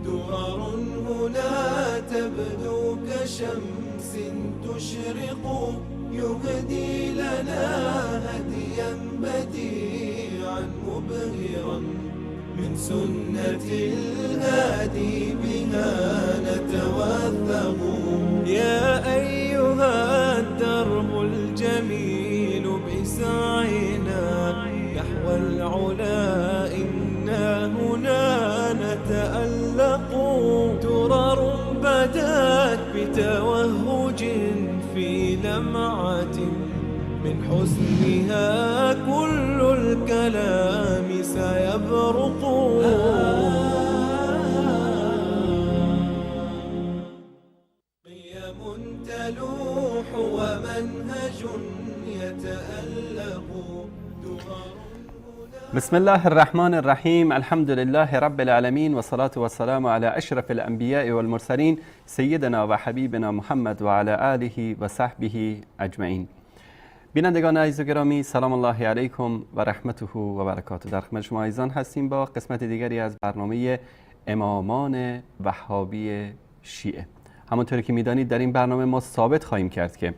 درر هنا تبدو كشمس تشرق، يهدي لنا هديا بديعا مبهرا، من سنة الهادي بها نتوثق. يا أيها الدرب الجميل بسعينا نحو العلا إنا هنا نتألق. درر بدت بتوهج في لمعة، من حسنها كل الكلام سيبرق. قيم تلوح ومنهج يتألق. بسم الله الرحمن الرحیم. الحمد لله رب العالمین و صلاة و السلام علی اشرف الانبیاء والمرسلین سیدنا و حبیبنا محمد و علی آله و صحبه اجمعین. بینندگان عزیز و گرامی، سلام الله علیکم و رحمته و برکاته. در خدمت شما عزیزان هستیم با قسمت دیگری از برنامه امامان وهابی شیعه. همانطوری که میدانید در این برنامه ما ثابت خواهیم کرد که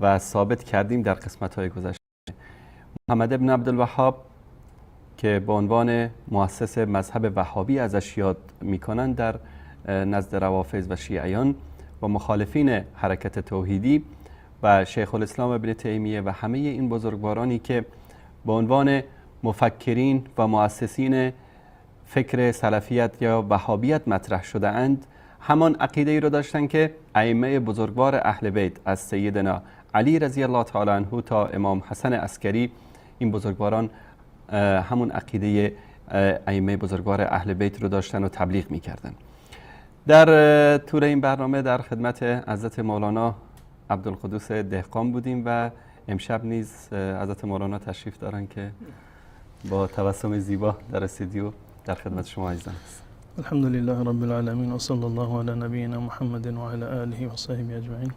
و ثابت کردیم در قسمت‌های گذشته محمد ابن عبدالوهاب که به عنوان مؤسس مذهب وهابی ازش یاد میکنن در نزد روافض و شیعیان و مخالفین حرکت توحیدی و شیخ الاسلام ابن تیمیه و همه این بزرگوارانی که به عنوان مفکرین و مؤسسین فکر سلفیت یا وهابیت مطرح شده اند، همان عقیده ای رو داشتن که ائمه بزرگوار اهل بیت از سیدنا علی رضی الله تعالی عنه تا امام حسن عسکری، این بزرگواران همون عقیده ائمه بزرگوار اهل بیت رو داشتن و تبلیغ می‌کردن. در طول این برنامه در خدمت حضرت مولانا عبدالقدوس دهقان بودیم و امشب نیز حضرت مولانا تشریف دارن که با تبسم زیبا در استودیو در خدمت شما عزیزان است. الحمد لله رب العالمین و صلی الله علی نبینا محمد و علی آله و صحبه اجمعین.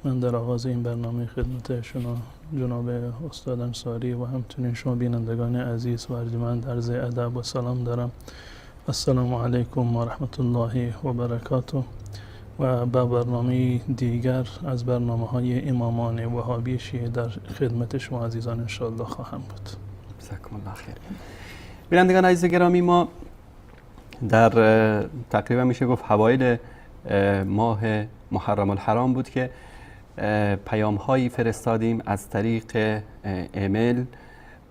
من در آغاز این برنامه خدمت شما جناب استاد انصاری و همچنین شما بینندگان عزیز و ارجمند عرض ادب و سلام دارم. السلام علیکم و رحمت الله و برکاته. و با برنامه دیگر از برنامه های امامان وهابی شیعه در خدمت شما عزیزان انشاءالله خواهم بود. جزاکم الله خیر. بینندگان عزیز گرامی، ما در تقریبا میشه گفت حوایل ماه محرم الحرام بود که پیام هایی فرستادیم از طریق ایمیل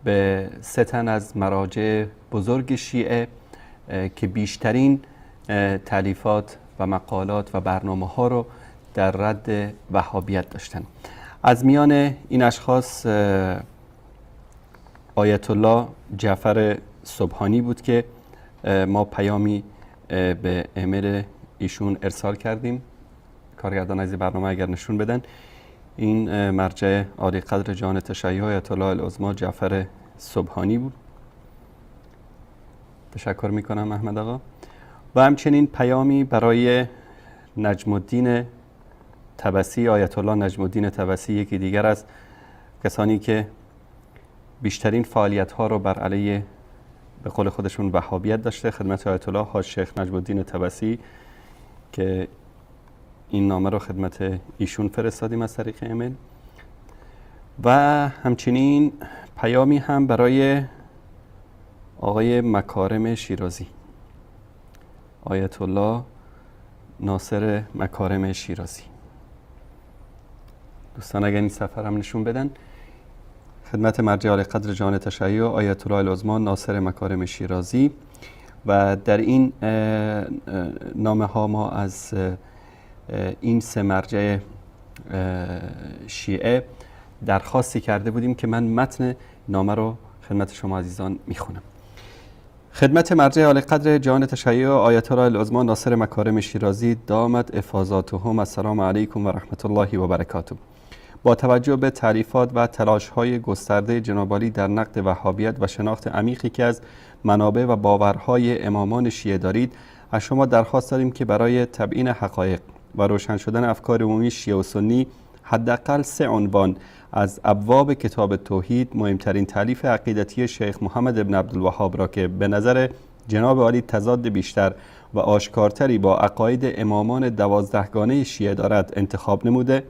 به سه تن از مراجع بزرگ شیعه که بیشترین تالیفات و مقالات و برنامه ها رو در رد وهابیت داشتن. از میان این اشخاص آیت الله جعفر سبحانی بود که ما پیامی به ایمیل ایشون ارسال کردیم. کارگردان از برنامه اگر نشون بدن، این مرجع عالی قدر جان تشیع آیت الله العظما جعفر سبحانی بود. تشکر میکنم احمد آقا. و همچنین پیامی برای نجم الدین طبسی، آیت الله نجم الدین طبسی، یکی دیگر از کسانی که بیشترین فعالیت ها رو بر علیه به قول خودشون وهابیت داشته، خدمت آیت الله حاج شیخ نجم الدین طبسی که این نامه رو خدمت ایشون فرستادیم از طریق ایمیل. و همچنین پیامی هم برای آقای مکارم شیرازی، آیت الله ناصر مکارم شیرازی. دوستان اگر این سفر هم نشون بدن، خدمت مرجع عالی قدر جان تشیع آیت الله العظما ناصر مکارم شیرازی. و در این نامه ها ما از این سه مرجع شیعه درخواستی کرده بودیم که من متن نامه رو خدمت شما عزیزان میخونم. خدمت مرجع عالی قدر جان تشیع آیت الله العظما ناصر مکارم شیرازی دامت افاضاتهم. السلام علیکم و رحمت الله و برکاته. با توجه به تعریفات و تلاش‌های گسترده جناب عالی در نقد وهابیت و شناخت عمیقی که از منابع و باورهای امامان شیعه دارید، از شما درخواست داریم که برای تبیین حقایق و روشن شدن افکار عمومی شیعه و سنی حداقل 3 عنوان از ابواب کتاب توحید، مهمترین تالیف عقیدتی شیخ محمد ابن عبدالوهاب را که به نظر جناب عالی تضاد بیشتر و آشکارتری با عقاید امامان 12گانه شیعه دارد انتخاب نموده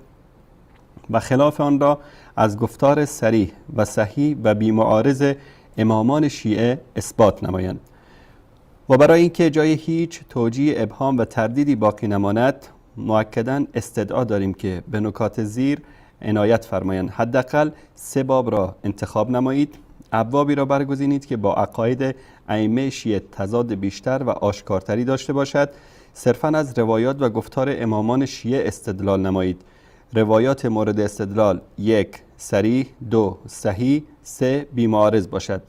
و خلاف آن را از گفتار صریح و صحیح و بی‌معارض امامان شیعه اثبات نمایند. و برای اینکه جای هیچ توجیه ابهام و تردیدی باقی نماند، مؤکداً استدعا داریم که به نکات زیر عنایت فرمایند. حداقل 3 باب را انتخاب نمایید. ابوابی را برگزینید که با عقاید ائمه شیعه تضاد بیشتر و آشکارتری داشته باشد. صرفاً از روایات و گفتار امامان شیعه استدلال نمایید. روایات مورد استدلال 1 صریح، 2 صحیح، 3 بی‌معارض باشد.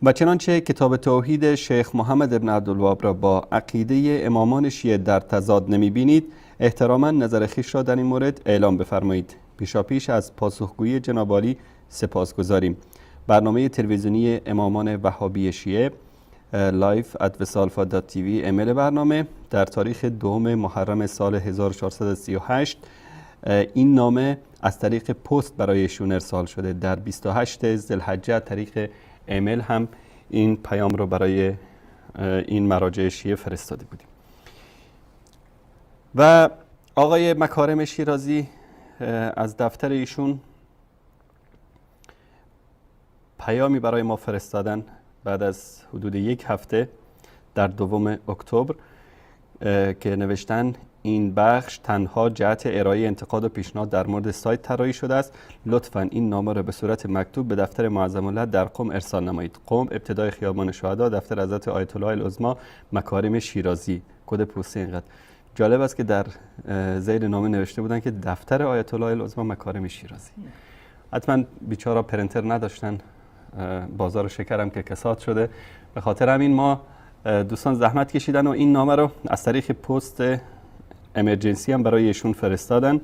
و چنانچه کتاب توحید شیخ محمد ابن عبدالوهاب را با عقیده امامان شیعه در تضاد نمی‌بینید، احتراماً نظر خویش را در این مورد اعلام بفرمایید. پیشاپیش از پاسخگویی جناب عالی سپاسگزاریم. برنامه تلویزیونی امامان وهابی شیعه live@vesalfa.tv ایمیل برنامه در تاریخ 2 محرم سال 1438 این نامه از طریق پست برای ایشون ارسال شده. در 28 ذوالحجه طریق ایمیل هم این پیام رو برای این مراجع شیعه فرستاده بودیم. و آقای مکارم شیرازی از دفتر ایشون پیامی برای ما فرستادن بعد از حدود 1 هفته در 2 اکتبر که نوشتن این بخش تنها جهت ارائه انتقاد و پیشنهاد در مورد سایت طراحی شده است. لطفاً این نامه را به صورت مکتوب به دفتر معظم الله در قم ارسال نمایید. قم، ابتدای خیابان شهدا، دفتر حضرت آیت الله العظما مکارم شیرازی، کد پستی اینقدر. جالب است که در ذیل نامه نوشته بودن که دفتر آیت الله العظما مکارم شیرازی. حتما بیچارا پرینتر نداشتن، بازار شکرم که کساد شده. به خاطر همین ما دوستان زحمت کشیدن و این نامه رو از طریق پست امرجنسی هم برای ایشون فرستادن.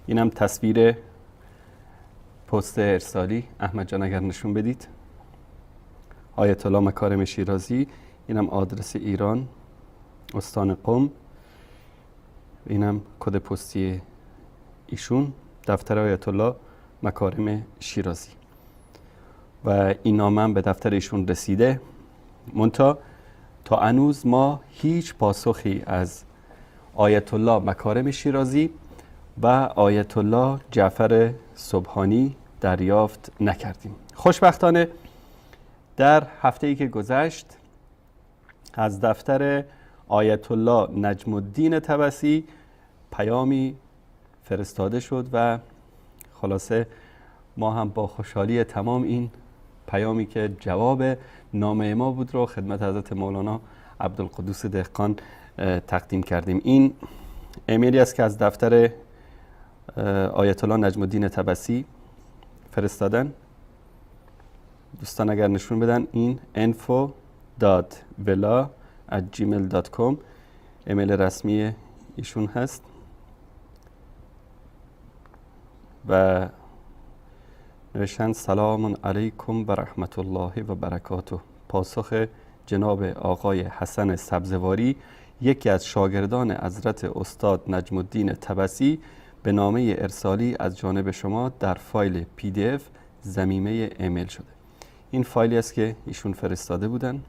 اینم تصویر پست ارسالی. احمد جان اگر نشون بدید. آیت الله مکارم شیرازی. اینم آدرس ایران، استان قم. اینم کد پستی ایشون، دفتر آیت الله مکارم شیرازی. و این نامه هم به دفتر ایشون رسیده. منتها تا هنوز ما هیچ پاسخی از آیت الله مکارم شیرازی و آیت الله جعفر سبحانی دریافت نکردیم. خوشبختانه در هفته‌ای که گذشت از دفتر آیت الله نجم الدین طبسی پیامی فرستاده شد و خلاصه ما هم با خوشحالی تمام این پیامی که جواب نامه ما بود رو خدمت حضرت مولانا عبدالقدوس دهقان تقدیم کردیم. این ایمیلی است که از دفتر آیت الله نجم الدین طبسی فرستادن. دوستان اگر نشون بدن، این info.vela@gmail.com ایمیل رسمی ایشون هست و نوشتن سلام علیکم و رحمت الله و برکاته. پاسخ جناب آقای حسن سبزواری، یکی از شاگردان حضرت استاد نجم الدین طبسی، به نامه ارسالی از جانب شما در فایل PDF ضمیمه ایمیل شده. این فایلی است که ایشون فرستاده بودن.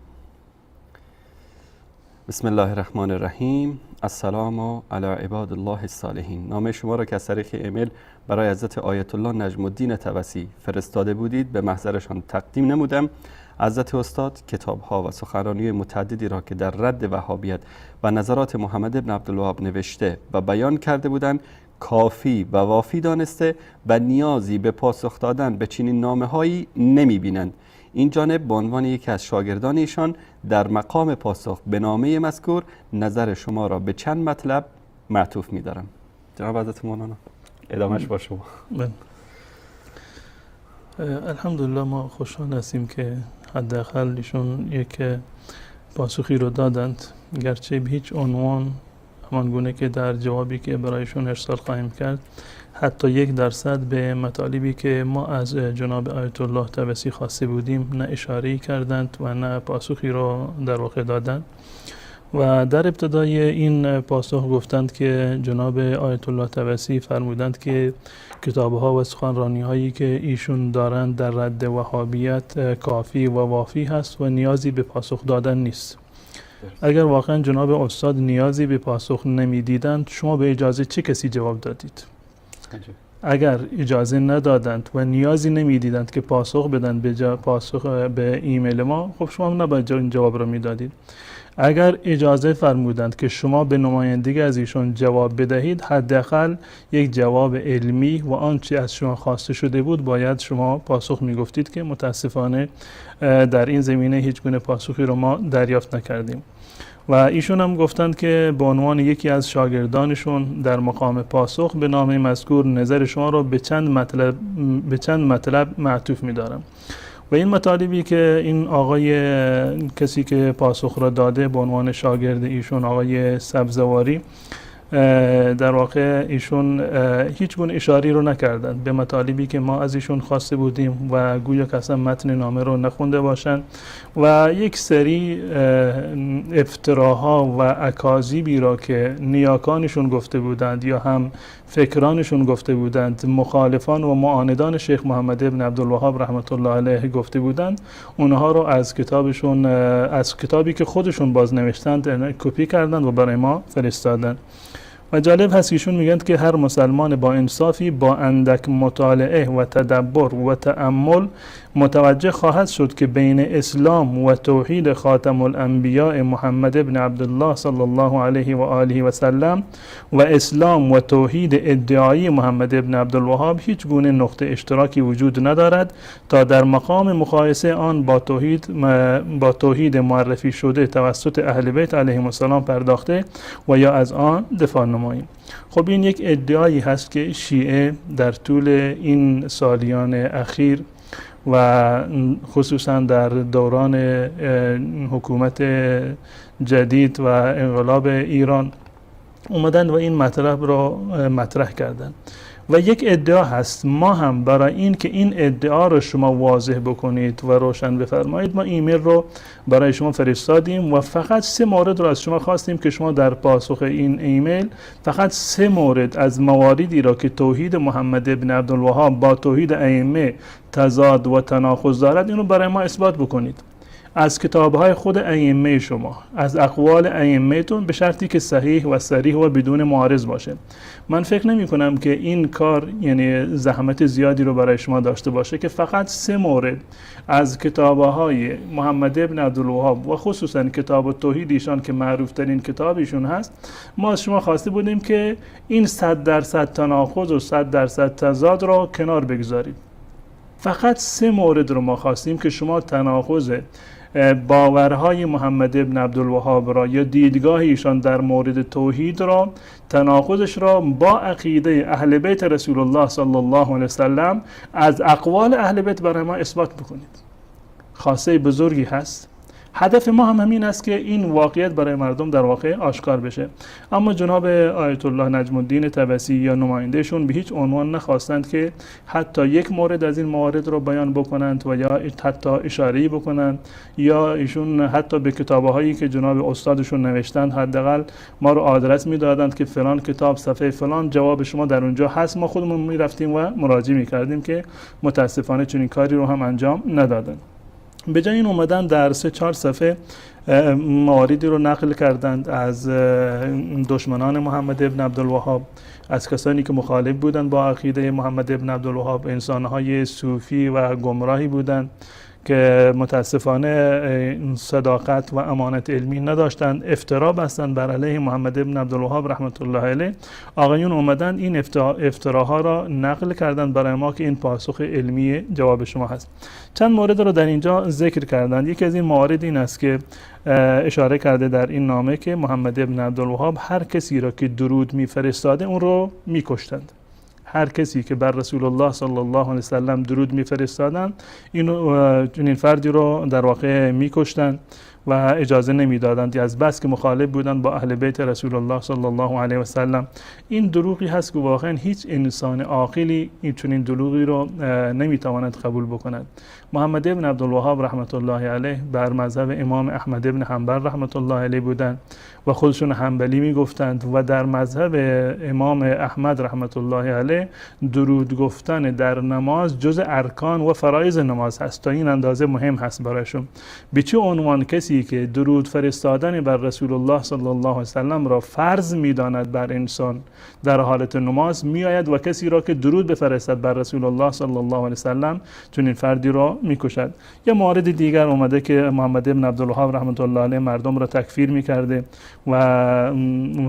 بسم الله الرحمن الرحیم. السلام علی عباد الله الصالحین. نامه شما را که از طریق ایمیل برای حضرت آیت الله نجم الدین طبسی فرستاده بودید به محضرشان تقدیم نمودم. حضرت استاد کتاب‌ها و سخنرانی متعددی را که در رد وهابیت و نظرات محمد بن عبدالوهاب نوشته و بیان کرده بودند کافی و وافی دانسته و نیازی به پاسخ دادن به چنین نامه‌هایی نمی‌بینند. این جانب به عنوان یکی از شاگردان ایشان در مقام پاسخ به نامه مذکور نظر شما را به چند مطلب معطوف می‌دارم. جناب حضرت مولانا ادامهش با شما. بله. الحمدلله ما خوشحال هستیم که حداقل ایشون یک پاسخی رو دادند، گرچه به هیچ عنوان همان گونه که در جوابی که برایشون ارسال خواهیم کرد حتی 1% به مطالبی که ما از جناب آیت الله طبسی خواسته بودیم نه اشاره‌ای کردند و نه پاسخی رو در واقع دادند. و در ابتدای این پاسخ گفتند که جناب آیت الله طبسی فرمودند که کتاب‌ها و سخنرانی‌هایی که ایشون دارند در رد وهابیت کافی و وافی هست و نیازی به پاسخ دادن نیست. اگر واقعا جناب استاد نیازی به پاسخ نمیدیدند، شما به اجازه چه کسی جواب دادید؟ اگر اجازه ندادند و نیازی نمیدیدند که پاسخ بدن به پاسخ به ایمیل ما، خب شما هم نباید این جواب رو میدادید. اگر اجازه فرمودند که شما به نمایندگی از ایشون جواب بدهید، حداقل یک جواب علمی و آنچه از شما خواسته شده بود باید شما پاسخ میگفتید که متاسفانه در این زمینه هیچ گونه پاسخی رو ما دریافت نکردیم. و ایشون هم گفتند که به عنوان یکی از شاگردانشون در مقام پاسخ به نامه مذکور نظر شما رو به چند مطلب معطوف می‌دارم. و این مطالبی که این آقای کسی که پاسخ را داده به عنوان شاگرد ایشون، آقای سبزواری، در واقع ایشون هیچ گونه اشاری رو نکردند به مطالبی که ما از ایشون خواسته بودیم و گویا که اصلا متن نامه رو نخونده باشند و یک سری افتراها و اکاذیبی را که نیاکانشون گفته بودند یا هم فکرانشون گفته بودند، مخالفان و معاندان شیخ محمد ابن عبدالوهاب رحمت الله علیه گفته بودند، اونها رو از کتابشون، از کتابی که خودشون باز نوشتند کپی کردند و برای ما فرستادند. و جالب هست ایشون میگن که هر مسلمان با انصافی با اندک مطالعه و تدبر و تأمل متوجه خواهد شد که بین اسلام و توحید خاتم الانبیاء محمد ابن عبدالله صلی الله علیه و آله و سلم و اسلام و توحید ادعایی محمد ابن عبدالوهاب هیچ گونه نقطه اشتراکی وجود ندارد تا در مقام مقایسه آن با توحید معرفی شده توسط اهل بیت علیهم السلام پرداخته و یا از آن دفاع نماییم. خب این یک ادعایی هست که شیعه در طول این سالیان اخیر و خصوصا در دوران حکومت جدید و انقلاب ایران اومدن و این مطلب را مطرح کردن و یک ادعا هست. ما هم برای این که این ادعا رو شما واضح بکنید و روشن بفرمایید، ما ایمیل رو برای شما فرستادیم و فقط 3 مورد رو از شما خواستیم که شما در پاسخ این ایمیل فقط 3 مورد از مواردی را که توحید محمد ابن عبدالوهاب با توحید ائمه تضاد و تناقض دارد اینو برای ما اثبات بکنید، از کتاب‌های خود ائمه شما، از اقوال ائمه‌تون، به شرطی که صحیح و صریح و بدون معارض باشه. من فکر نمی کنم که این کار یعنی زحمت زیادی رو برای شما داشته باشه که فقط 3 مورد از کتاب‌های محمد ابن عبدالوهاب و خصوصا کتاب التوحید ایشان که معروف ترین کتاب ایشون هست، ما از شما خواسته بودیم که این 100% تناقض و 100% تضاد رو کنار بگذارید. فقط 3 مورد رو ما خواستیم که شما تناقض باورهای محمد ابن عبدالوهاب را یا دیدگاه ایشان در مورد توحید را، تناقضش را با عقیده اهل بیت رسول الله صلی الله علیه وسلم از اقوال اهل بیت برای ما اثبات بکنید. خواسته بزرگی هست. هدف ما هم همین است که این واقعیت برای مردم در واقع آشکار بشه. اما جناب آیت الله نجم الدین طبسی یا نمایندهشون به هیچ عنوان نخواستند که حتی یک مورد از این موارد رو بیان بکنند و یا حتی اشاره‌ای بکنند، یا ایشون حتی به کتاب‌هایی که جناب استادشون نوشتند حداقل ما رو آدرس میدادند که فلان کتاب صفحه فلان جواب شما در اونجا هست. ما خودمون میرفتیم و مراجعه میکردیم که متاسفانه چنین کاری رو هم انجام ندادند. به جای این اومدن در 3-4 صفحه مواردی رو نقل کردند از دشمنان محمد ابن عبدالوهاب، از کسانی که مخالف بودند با عقیده محمد ابن عبدالوهاب، انسانهای صوفی و گمراهی بودند که متاسفانه صداقت و امانت علمی نداشتند، افترا بستند بر علیه محمد ابن عبدالوهاب رحمت الله علیه. آقایون اومدن این افتراها را نقل کردند برای ما که این پاسخ علمی جواب شما هست. چند مورد را در اینجا ذکر کردند. یکی از این موارد این است که اشاره کرده در این نامه که محمد ابن عبدالوهاب هر کسی را که درود میفرستاده اون رو میکشتند. هر کسی که بر رسول الله صلی الله علیه وسلم درود میفرستادند این فردی رو در واقع میکشتند. و اجازه نمیدادند، از بس که مخالف بودند با اهل بیت رسول الله صلی الله علیه و سلم. این دروغی هست که واقعا هیچ انسان عاقلی این چنین دروغی رو نمیتواند قبول بکند. محمد ابن عبدالوهاب رحمت الله علیه بر مذهب امام احمد ابن حنبل رحمت الله علیه بودند و خودشون حنبلی میگفتند و در مذهب امام احمد رحمت الله علیه درود گفتن در نماز جز ارکان و فرایض نماز هست، تا این اندازه مهم هست برایشون. به چه عنوان کسی که درود فرستادن بر رسول الله صلی الله علیه و سلم را فرض میداند بر انسان در حالت نماز میآید و کسی را که درود بفرستد بر رسول الله صلی الله علیه و سلم چنین فردی را میکشد. یه مورد دیگر اومده که محمد ابن عبدالوهاب رحمت الله علیه مردم را تکفیر میکرده و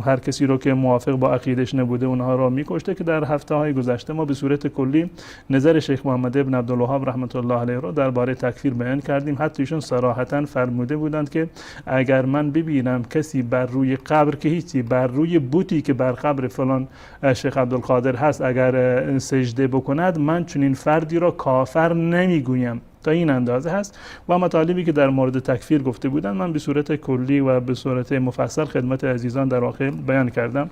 هر کسی رو که موافق با عقیدش نبوده اونها را میکشته، که در هفته های گذشته ما به صورت کلی نظر شیخ محمد ابن عبدالوهاب رحمت الله علیه را درباره تکفیر بیان کردیم. حتی ایشون صراحتا فرموده بودند که اگر من ببینم کسی بر روی قبر که هیچی، بر روی بوتی که بر قبر فلان شیخ عبدالقادر هست اگر سجده بکند، من چنین فردی را کافر نمیگویم. تا این اندازه هست. و مطالبی که در مورد تکفیر گفته بودن من به صورت کلی و به صورت مفصل خدمت عزیزان در واقع بیان کردم.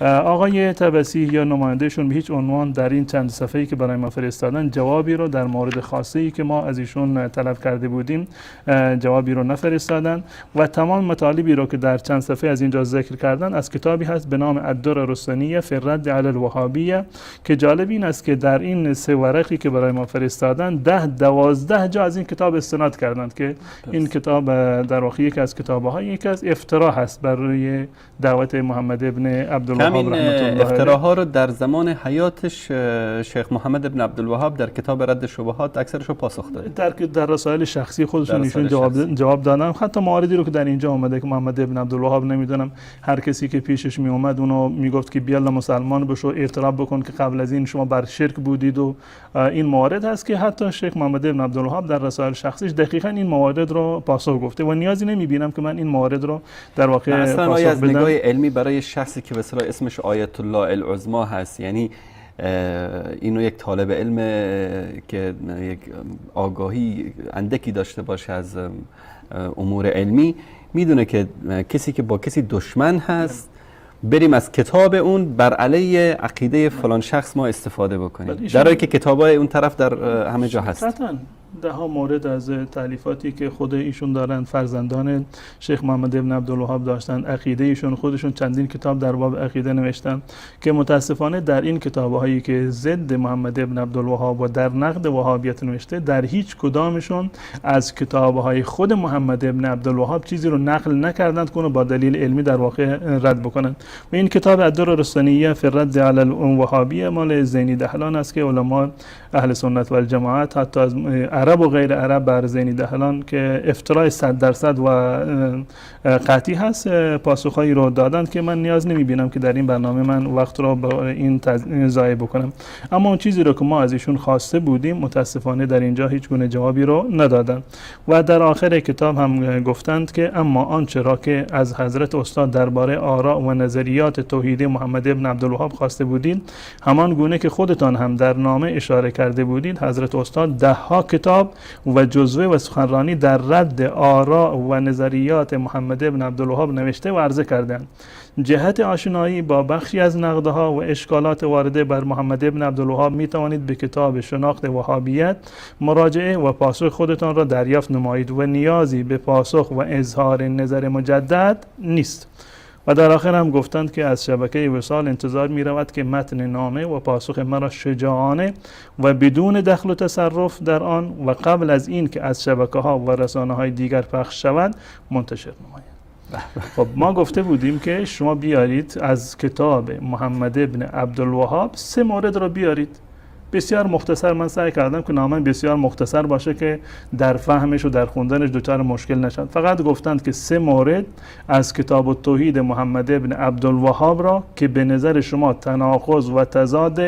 آقای طبسی یا نمایندهشون به هیچ عنوان در این چند صفحه‌ای که برای ما فرستادن جوابی رو در مورد خاصه‌ای که ما از ایشون طلب کرده بودیم جوابی رو نفرستادن و تمام مطالبی رو که در چند صفحه از اینجا ذکر کردن از کتابی هست به نام الدرر السنیه فی الرد علی الوهابیه، که جالب این است که در این سه ورقی که برای ما فرستادن 10-12 جا از این کتاب استناد کردند که این کتاب در واقع یکی از کتاب‌های یکی از افترا هست بر روی دعوت محمد ابن عبدالوهاب. همین افتراها رو در زمان حیاتش شیخ محمد بن عبدالوهاب در کتاب رد شبهات اکثرش رو پاسخ داد. در رسائل شخصی خودشون ایشون جواب دادن. حتی مواردی رو که در اینجا اومده که محمد بن عبدالوهاب نمیدونم هر کسی که پیشش می اومد اونو میگفت که بیالا مسلمان بشو، اعتراف بکن که قبل از این شما بر شرک بودید و این موارد هست که حتی شیخ محمد بن عبدالوهاب در رسائل شخصیش دقیقاً این موارد رو پاسخ گفته و نیازی نمیبینم که من این موارد رو در واقع پاسخ از بدم. نگاه علمی برای شخصی که به اسمش آیت الله العظما هست، یعنی اینو یک طالب علم که یک آگاهی اندکی داشته باشه از امور علمی میدونه که کسی که با کسی دشمن هست بریم از کتاب اون بر علیه عقیده فلان شخص ما استفاده بکنیم، در حالی که کتابای اون طرف در همه جا هست. ده ها مورد از تالیفاتی که خود ایشون دارن، فرزندان شیخ محمد ابن عبدالوهاب داشتن، عقیده ایشون خودشون چندین کتاب در باب عقیده نوشتن که متاسفانه در این کتاب‌هایی که ضد محمد ابن عبدالوهاب و در نقد وهابیت نوشته، در هیچ کدامشون از کتاب‌های خود محمد ابن عبدالوهاب چیزی رو نقل نکردند که با دلیل علمی در واقع رد بکنند. و این کتاب الدرر السنیه فی الرد علی الوهابیه مال زینی دهلان است که علما اهل سنت و الجماعت حتی از عرب و غیر عرب بر زینی دهلان که افترای 100% و قطعی هست پاسخهایی رو دادن که من نیاز نمیبینم که در این برنامه من وقت رو با این ضایع بکنم. اما اون چیزی رو که ما از ایشون خواسته بودیم متاسفانه در اینجا هیچ گونه جوابی رو ندادن. و در آخر کتاب هم گفتند که اما آنچه را که از حضرت استاد درباره آراء و نظریات توحیدی محمد ابن عبدالوهاب خواسته بودید، همان گونه که خودتان هم در نامه اشاره کرده بودید، حضرت استاد ده ها کتاب و جزوه و سخنرانی در رد آراء و نظریات محمد ابن عبدالوهاب نوشته و عرضه کردند. جهت آشنایی با بخشی از نقدها و اشکالات وارده بر محمد ابن عبدالوهاب می توانید به کتاب شناخت وهابیت مراجعه و پاسخ خودتان را دریافت نمایید و نیازی به پاسخ و اظهار نظر مجدد نیست. و در آخر هم گفتند که از شبکه وصال انتظار می رود که متن نامه و پاسخ مرا شجاعانه و بدون دخل و تصرف در آن و قبل از این که از شبکه ها و رسانه های دیگر پخش شود منتشر نماید. خب ما گفته بودیم که شما بیارید از کتاب محمد ابن عبدالوهاب 3 مورد را بیارید. بسیار مختصر من سعی کردم که نامه بسیار مختصر باشه که در فهمش و در خوندنش دچار مشکل نشن. فقط گفتند که 3 مورد از کتاب التوحید محمد ابن عبدالوهاب را که به نظر شما تناقض و تضاد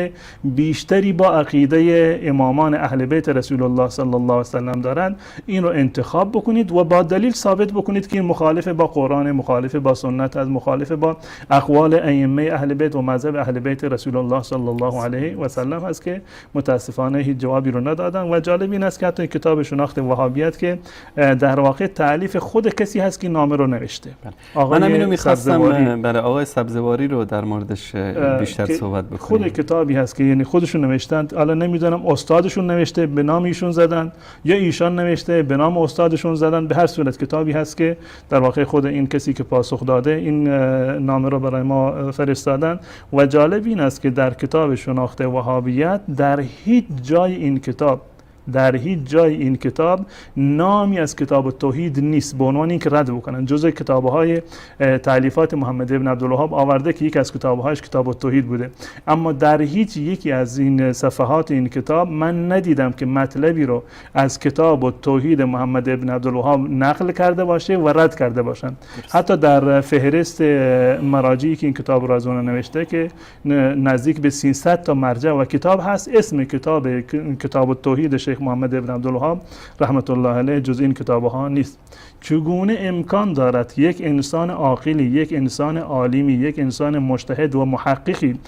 بیشتری با عقیده امامان اهل بیت رسول الله صلی الله علیه و سلم دارند، این رو انتخاب بکنید و با دلیل ثابت بکنید که این مخالف با قرآن، مخالف با سنت، از مخالف با اقوال ائمه اهل بیت و مذهب اهل بیت رسول الله صلی الله علیه و سلم هست که متاسفانه هیچ جوابی رو ندادن. و جالب این است که حتی کتاب شناخت وهابیت که در واقع تألیف خود کسی هست که نامه رو نوشته. آقای من اینو می‌خواستم برای آقای سبزواری رو در موردش بیشتر صحبت بکنیم. خود کتابی هست که یعنی خودشون نوشتند، الان نمیدونم استادشون نوشته به نام ایشون زدن یا ایشان نوشته به نام استادشون زدن، به هر صورت کتابی هست که در واقع خود این کسی که پاسخ داده این نامه رو برای ما فرستادن. و جالب این است که در کتاب شناخت وهابیت در هیچ جای این کتاب، در هیچ جای این کتاب نامی از کتاب توحید نیست به عنوان اینکه رد بکنن. جزء کتاب‌های تألیفات محمد ابن عبدالوهاب آورده که یکی از کتاب‌هاش کتاب توحید بوده، اما در هیچ یکی از این صفحات این کتاب من ندیدم که مطلبی رو از کتاب توحید محمد ابن عبدالوهاب نقل کرده باشه و رد کرده باشن. حتی در فهرست مراجعی که این کتاب رو از اون نوشته که نزدیک به 300 تا مرجع و کتاب هست، اسم کتاب توحید شیخ محمد ابن عبدالوهاب رحمت الله علیه جز این کتابها نیست. چگونه امکان دارد یک انسان عاقلی، یک انسان عالمی، یک انسان مجتهد و محققی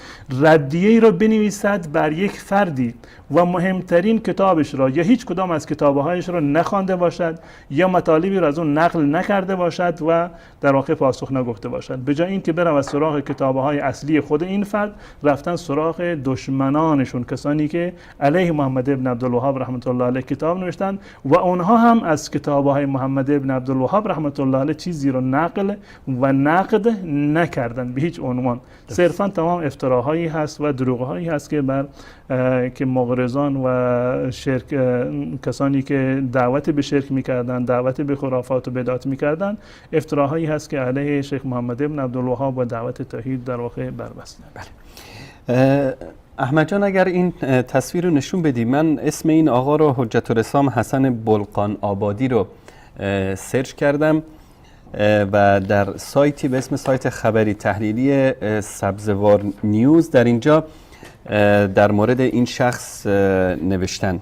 ردیه‌ای را بنویسد بر یک فردی و مهمترین کتابش را یا هیچ کدام از کتابهایش را نخوانده باشد یا مطالبی را از اون نقل نکرده باشد و در واقع پاسخ نگفته باشد؟ به جای اینکه برود سراغ کتابهای اصلی خود این فرد، رفتن سراغ دشمنانشون، کسانی که علیه محمد ابن عبدالوهاب رحمت الله علیه کتاب نوشتن و اونها هم از کتابهای محمد ابن عبدالوهاب رحمت الله علیه چیزی رو نقل و نقد نکردن به هیچ عنوان. صرفا تمام افتراهایی هست و دروغهایی هست که بر که مغرضان و شرک، کسانی که دعوت به شرک میکردن، دعوت به خرافات و بدعات میکردن، افتراهایی هست که علیه شیخ محمد ابن عبدالوهاب و دعوت توحید در واقع بربستن. بله. احمد جان اگر این تصویر رو نشون بدی، من اسم این آقا رو حجت الاسلام حسن بلقان آبادی رو سرچ کردم و در سایتی به اسم سایت خبری تحلیلی سبزوار نیوز در اینجا در مورد این شخص نوشتن.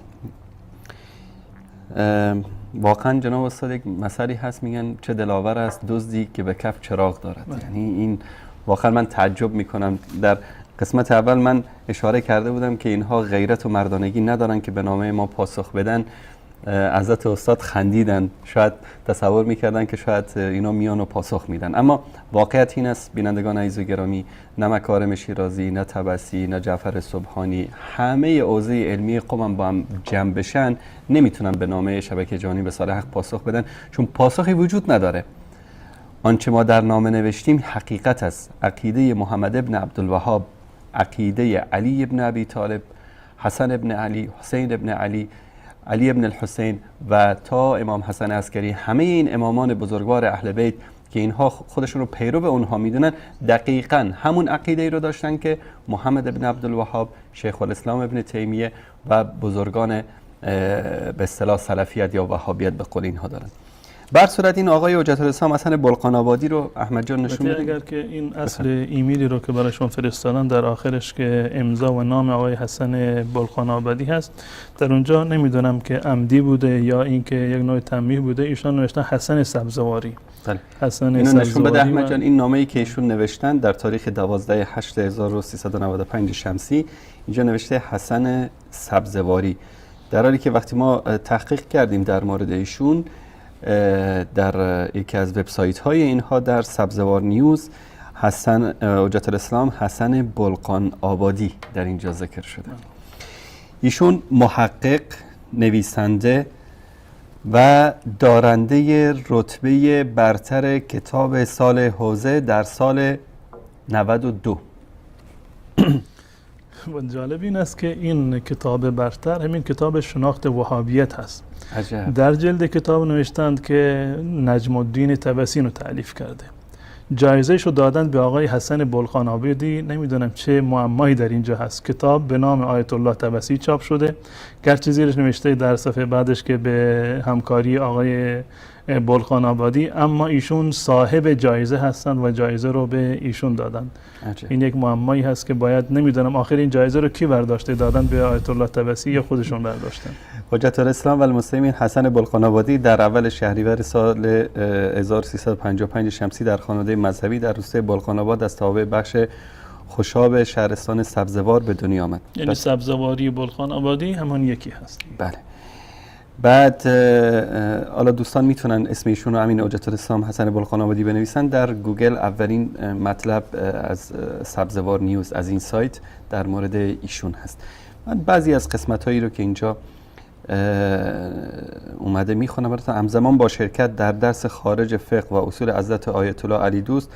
واقعا جناب استاد یک مثلی هست، میگن چه دلاور است دزدی که به کف چراغ دارد. یعنی این واقعا من تعجب میکنم. در قسمت اول من اشاره کرده بودم که اینها غیرت و مردانگی ندارن که به نامه ما پاسخ بدن. حضرت استاد خندیدن، شاید تصور میکردن که شاید اینا میان و پاسخ میدن، اما واقعیت این است بینندگان عزیز و گرامی، نه مکارم شیرازی، نه طبسی، نه جعفر سبحانی، همه حوزه علمی قم با هم جمع بشن نمیتونن به نامه شبکه جهانی وصال حق پاسخ بدن، چون پاسخی وجود نداره. آنچه ما در نامه نوشتیم حقیقت است. عقیده محمد ابن عبدالوهاب، عقیده علی ابن ابی طالب، حسن ابن علی، حسین ابن علی، علی ابن الحسین و تا امام حسن عسکری، همه این امامان بزرگوار اهل بیت که اینها خودشون رو پیرو به اونها میدونن، دقیقاً همون عقیده ای رو داشتن که محمد ابن عبدالوهاب، شیخ الاسلام ابن تیمیه و بزرگان به اصطلاح سلفیت یا وهابیت به قول اینها دارن. بر صورت این آقای حجت الاسلام حسن بلقان آبادی رو احمد جان نشون بده. اگر که این اصل ایمیلی رو که برایشون فرستادن در آخرش که امضا و نام آقای حسن بلقان آبادی هست، در اونجا نمیدونم که عمدی بوده یا اینکه یک نوع تنبیه بوده، ایشان نوشتن حسن سبزواری. بله. حسن اینو نشون بده احمد جان، این نامه‌ای که ایشون نوشتن در تاریخ 12/8/1395 شمسی، اینجا نوشته حسن سبزواری، در حالی که وقتی ما تحقیق کردیم در مورد ایشون در یکی از وبسایت های اینها در سبزوار نیوز، حسن حجت الاسلام حسن بلقان آبادی در اینجا ذکر شده. ایشون محقق، نویسنده و دارنده رتبه برتر کتاب سال حوزه در سال 92. و جالب این است که این کتاب برتر همین کتاب شناخت وهابیت هست. عجب. در جلد کتاب نوشتند که نجم الدین طبسی رو تألیف کرده، جایزه شو دادن به آقای حسن بلقان آبادی. نمیدونم چه معمایی در اینجا هست. کتاب به نام آیت الله طبسی چاپ شده، گرچه زیرش نوشته در صفحه بعدش که به همکاری آقای بلقان آبادی، اما ایشون صاحب جایزه هستند و جایزه رو به ایشون دادن. عجب. این یک معمایی هست که باید نمیدونم آخر این جایزه رو کی برداشته، دادن به آیت الله طبسی یا خودشون برداشتن. حجت الاسلام و المسلمین حسن بلقان آبادی در اول شهریور سال 1355 شمسی در خانواده مذهبی در روستای بلقان آباد از توابع بخش خوشاب شهرستان سبزوار به دنیا آمد. یعنی سبزواری بلخان آبادی همان یکی هست. بله. بعد حالا دوستان میتونن اسم ایشون رو همین حجت الاسلام حسن بلقان آبادی بنویسن در گوگل، اولین مطلب از سبزوار نیوز از این سایت در مورد ایشون هست. من بعضی از قسمت هایی رو که اینجا اومده میخونم براتون. همزمان با شرکت در درس خارج فقه و اصول حضرت آیت الله علی دوست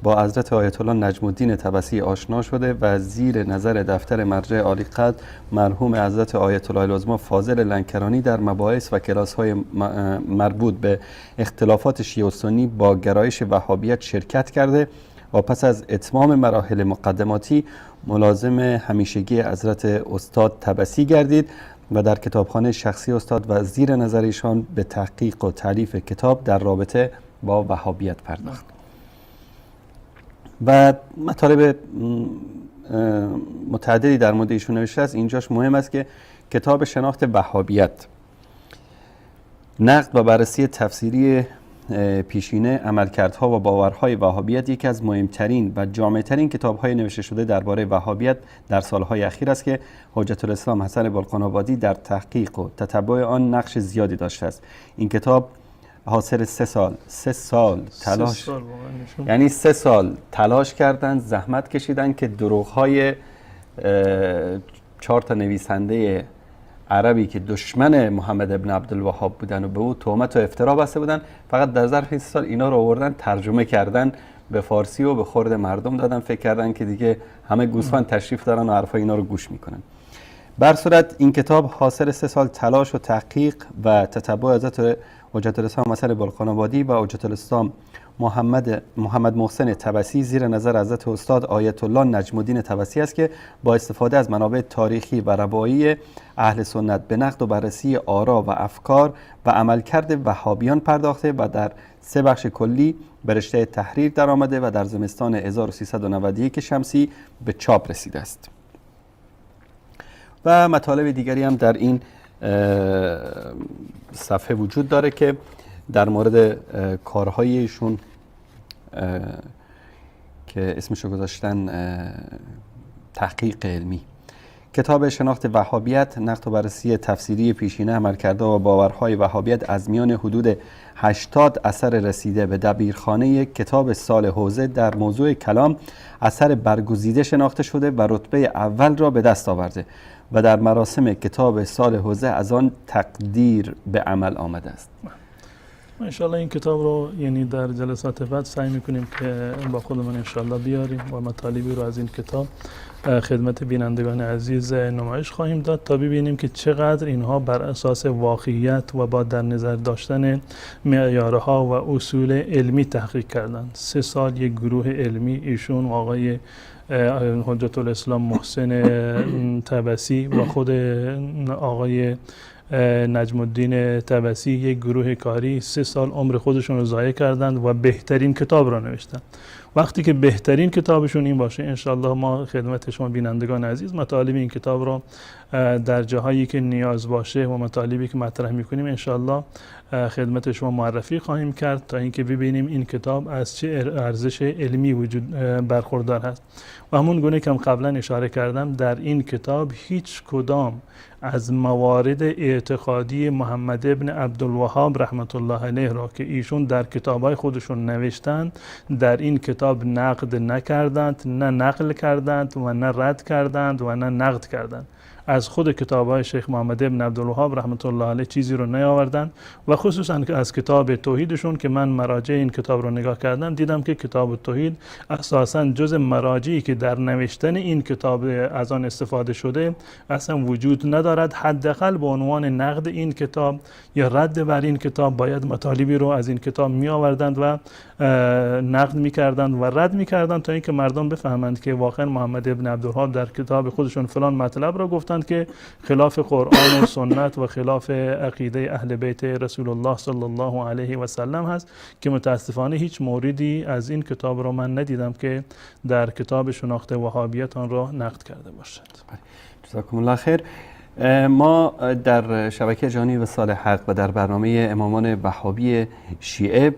با حضرت آیت الله نجم الدین طبسی آشنا شده و زیر نظر دفتر مرجع عالی قدر مرحوم حضرت آیت الله العظما فاضل لنکرانی در مباحث و کلاس‌های مربوط به اختلافات شیعه و سنی با گرایش وهابیت شرکت کرده و پس از اتمام مراحل مقدماتی ملازم همیشگی حضرت استاد طبسی گردید و در کتابخانه شخصی استاد و زیر نظر ایشان به تحقیق و تالیف کتاب در رابطه با وهابیت پرداخت. و مطالب متعددی در مورد ایشون نوشته است. اینجاش مهم است که کتاب شناخت وهابیت، نقد و بررسی تفسیری پیشینه عملکردها و باورهای وهابیت یکی از مهمترین و جامعترین کتاب‌های نوشته شده درباره وهابیت در سالهای اخیر است که حجت الاسلام حسن بلقان آبادی در تحقیق و تتبع آن نقش زیادی داشته است. این کتاب حاصل 3 سال تلاش، یعنی 3 سال تلاش کردن، زحمت کشیدن که دروغ‌های 4 تا نویسنده عربی که دشمن محمد ابن عبدالوهاب بودن و به او تهمت و افترا بسته بودن، فقط در ظرف این 3 سال اینا رو آوردن ترجمه کردن به فارسی و به خورد مردم دادن. فکر کردن که دیگه همه گوسفند تشریف دارن و حرفای اینا رو گوش میکنن. بر صورت این کتاب حاصل 3 سال تلاش و تحقیق و تتبع حضرت حجت الاسلام حسن بلقان آبادی و حجت الاسلام محمد محسن طبسی زیر نظر حضرت استاد آیت الله نجم الدین طبسی است که با استفاده از منابع تاریخی و روایی اهل سنت به نقد و بررسی آرا و افکار و عملکرد وهابیان پرداخته و در 3 بخش کلی به رشته تحریر درآمده و در زمستان 1391 شمسی به چاپ رسیده است. و مطالب دیگری هم در این صفحه وجود داره که در مورد کارهای ایشون که اسمشو گذاشتن تحقیق علمی. کتاب شناخت وهابیت، نقد و بررسی تفسیری پیشینه عملکرده و باورهای وهابیت از میان حدود 80 اثر رسیده به دبیرخانه کتاب سال حوزه در موضوع کلام اثر برگزیده شناخته شده و رتبه اول را به دست آورده و در مراسم کتاب سال حوزه از آن تقدیر به عمل آمده است. انشالله این کتاب رو یعنی در جلسات بعد سعی میکنیم که با خودمون انشالله بیاریم و مطالبی رو از این کتاب خدمت بینندگان عزیز نمایش خواهیم داد تا ببینیم که چقدر اینها بر اساس واقعیت و با در نظر داشتن معیارها و اصول علمی تحقیق کردند. 3 سال یک گروه علمی، ایشون آقای حجت الاسلام محسن طبسی و خود آقای نجم الدین طبسی، یک گروه کاری 3 سال عمر خودشون رو ضایع کردند و بهترین کتاب را نوشتند. وقتی که بهترین کتابشون این باشه، انشالله ما خدمت شما بینندگان عزیز مطالب این کتاب را در جاهایی که نیاز باشه و مطالبی که مطرح میکنیم انشالله خدمت شما معرفی خواهیم کرد تا اینکه ببینیم این کتاب از چه ارزش علمی وجود برخوردار هست. و همون گونه که قبلا اشاره کردم، در این کتاب هیچ کدام از موارد اعتقادی محمد ابن عبدالوهاب رحمت الله علیه را که ایشون در کتاب‌های خودشون نوشتند در این کتاب نقد نکردند، نه نقل کردند و نه رد کردند و نه نقد کردند. از خود کتاب‌های شیخ محمد ابن عبدالوهاب رحمت الله علیه چیزی رو نیاوردند و خصوصا از کتاب توحیدشون که من مراجع این کتاب رو نگاه کردم دیدم که کتاب توحید اساساً جز مراجعی که در نوشتن این کتاب از آن استفاده شده اصلا وجود ندارد. حداقل به عنوان نقد این کتاب یا رد بر این کتاب باید مطالبی رو از این کتاب می آوردند و نقد می‌کردند و رد می‌کردند تا اینکه مردم بفهمند که واقعا محمد ابن عبدالوهاب در کتاب خودشون فلان مطلب رو گفتند که خلاف قرآن و سنت و خلاف عقیده اهل بیت رسول الله صلی الله علیه و سلم هست که متاسفانه هیچ موردی از این کتاب رو من ندیدم که در کتاب شناخت وهابیت آن را نقد کرده باشد. جزاکم الله خیر. ما در شبکه جهانی وصال حق و در برنامه امامان وهابی شیعه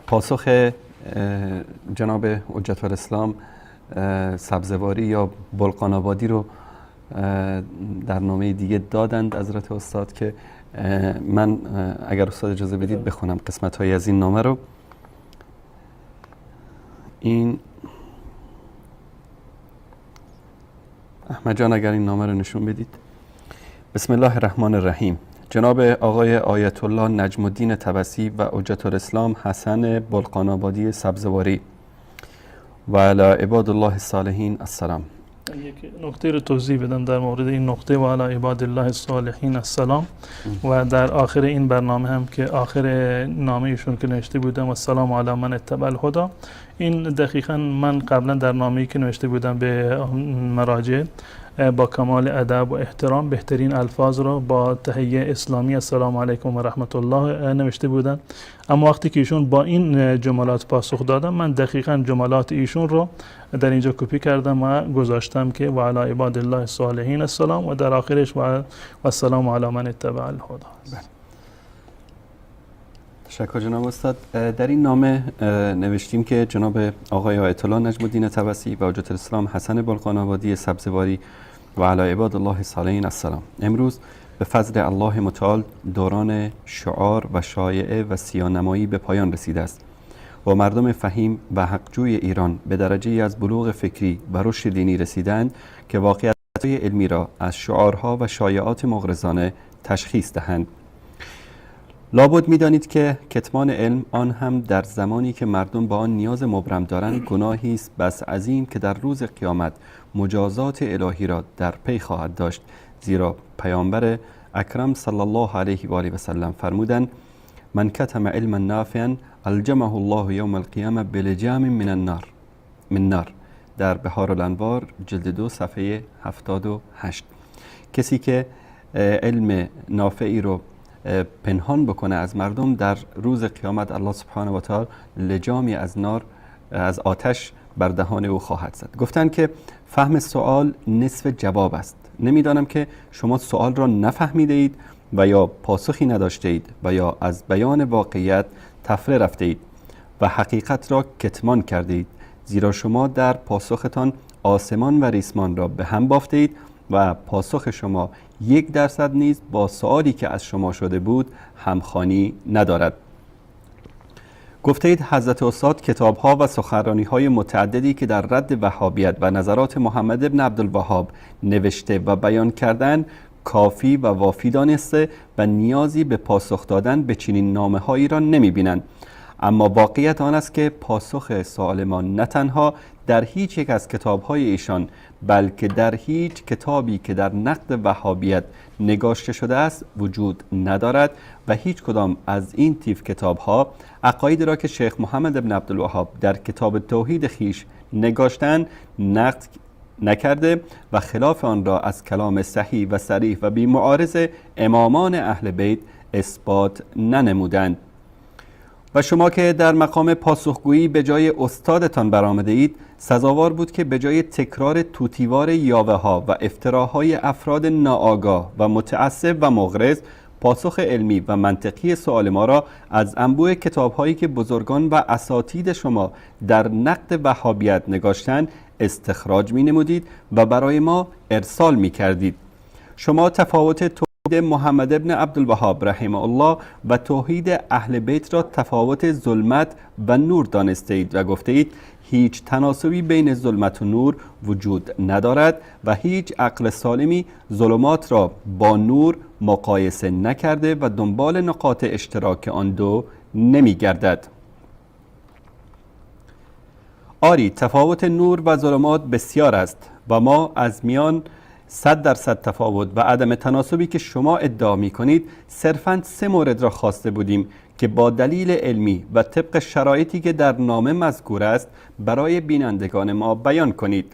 پاسخ جناب حجت الاسلام سبزواری یا بلقان‌آبادی رو در نامه دیگه دادند حضرت استاد که من اگر استاد اجازه بدید بخونم قسمت های از این نامه رو. این احمد جان اگر این نامه رو نشون بدید. بسم الله الرحمن الرحیم. جناب آقای آیت الله نجم الدین طبسی و حجت الاسلام حسن بلقان‌آبادی سبزواری و علی عباد الله الصالحین السلام. یک نکته رو توضیح بدم در مورد این نقطه و علی عباد الله الصالحین السلام و در آخر این برنامه هم که آخر نامه ایشون که نوشته بودم و السلام علی من اتبع الهدی، این دقیقاً من قبلا در نامه‌ای که نوشته بودم به مراجع با کمال ادب و احترام بهترین الفاظ را با تحیه اسلامی السلام علیکم و رحمت الله نوشته بودن، اما وقتی که ایشون با این جملات پاسخ دادن من دقیقاً جملات ایشون رو در اینجا کپی کردم و گذاشتم که و علی عباد الله الصالحین السلام و در آخرش و السلام علی من اتبع الهدی. تشکر جناب استاد. در این نامه نوشتیم که جناب آقای آیت الله نجم الدین طبسی و حجت الاسلام حسن بلقان‌آبادی سبزواری و علی عباد الله الصالحین السلام. امروز به فضل الله متعال دوران شعار و شایعه و سیانمایی به پایان رسیده است و مردم فهیم و حقجوی ایران به درجه ای از بلوغ فکری و رشد دینی رسیدند که واقعیت‌های علمی را از شعارها و شایعات مغرضانه تشخیص دهند. لابد می‌دانید که کتمان علم، آن هم در زمانی که مردم با آن نیاز مبرم دارند، گناهی است بس عظیم که در روز قیامت مجازات الهی را در پی خواهد داشت. زیرا پیامبر اکرم صلی الله علیه و آله و سلم فرمودند: من کتم علما نافعا الجمه الله یوم القیامه بلجام من النار من نار، در بحار الانوار جلد 2 صفحه 78. کسی که علم نافعی رو پنهان بکنه از مردم، در روز قیامت الله سبحانه و تعالی لجامی از نار، از آتش بر دهان او خواهد زد. گفتند که فهم سوال نصف جواب است. نمیدانم که شما سوال را نفهمیده اید و یا پاسخی نداشته اید و یا از بیان واقعیت تفره رفته اید و حقیقت را کتمان کرده اید، زیرا شما در پاسختان آسمان و ریسمان را به هم بافته اید و پاسخ شما 1% نیز با سوالی که از شما شده بود همخوانی ندارد. گفته اید حضرت استاد کتاب‌ها و سخنرانی‌های متعددی که در رد وهابیت و نظرات محمد بن عبدالوهاب نوشته و بیان کردن کافی و وافی دانسته و نیازی به پاسخ دادن به چنین نامه‌هایی را نمی‌بینند. اما واقعیت آن است که پاسخ سوال ما نه تنها در هیچ یک از کتاب‌های ایشان، بلکه در هیچ کتابی که در نقد وهابیت نگاشته شده است وجود ندارد و هیچ کدام از این تیپ کتاب‌ها عقاید را که شیخ محمد بن عبدالوهاب در کتاب توحید خیش نگاشتند نقد نکرده و خلاف آن را از کلام صحیح و صریح و بی‌معارض امامان اهل بیت اثبات ننمودند. و شما که در مقام پاسخگویی به جای استادتان برآمده اید، سزاوار بود که به جای تکرار توتیوار یاوه ها و افتراهای افراد ناآگاه و متعصب و مغرض، پاسخ علمی و منطقی سوال ما را از انبوه کتاب‌هایی که بزرگان و اساتید شما در نقد وهابیت نگاشتند استخراج می‌نمودید و برای ما ارسال می‌کردید. شما تفاوت توحید محمد ابن عبدالوهاب رحمه الله و توحید اهل بیت را تفاوت ظلمت و نور دانسته اید و گفته اید هیچ تناسبی بین ظلمت و نور وجود ندارد و هیچ عقل سالمی ظلمات را با نور مقایسه نکرده و دنبال نقاط اشتراک آن دو نمی گردد. آری، تفاوت نور و ظلمات بسیار است و ما از میان 100% تفاوت و عدم تناسبی که شما ادعا می کنید صرفاً 3 مورد را خواسته بودیم که با دلیل علمی و طبق شرایطی که در نامه مذکور است برای بینندگان ما بیان کنید.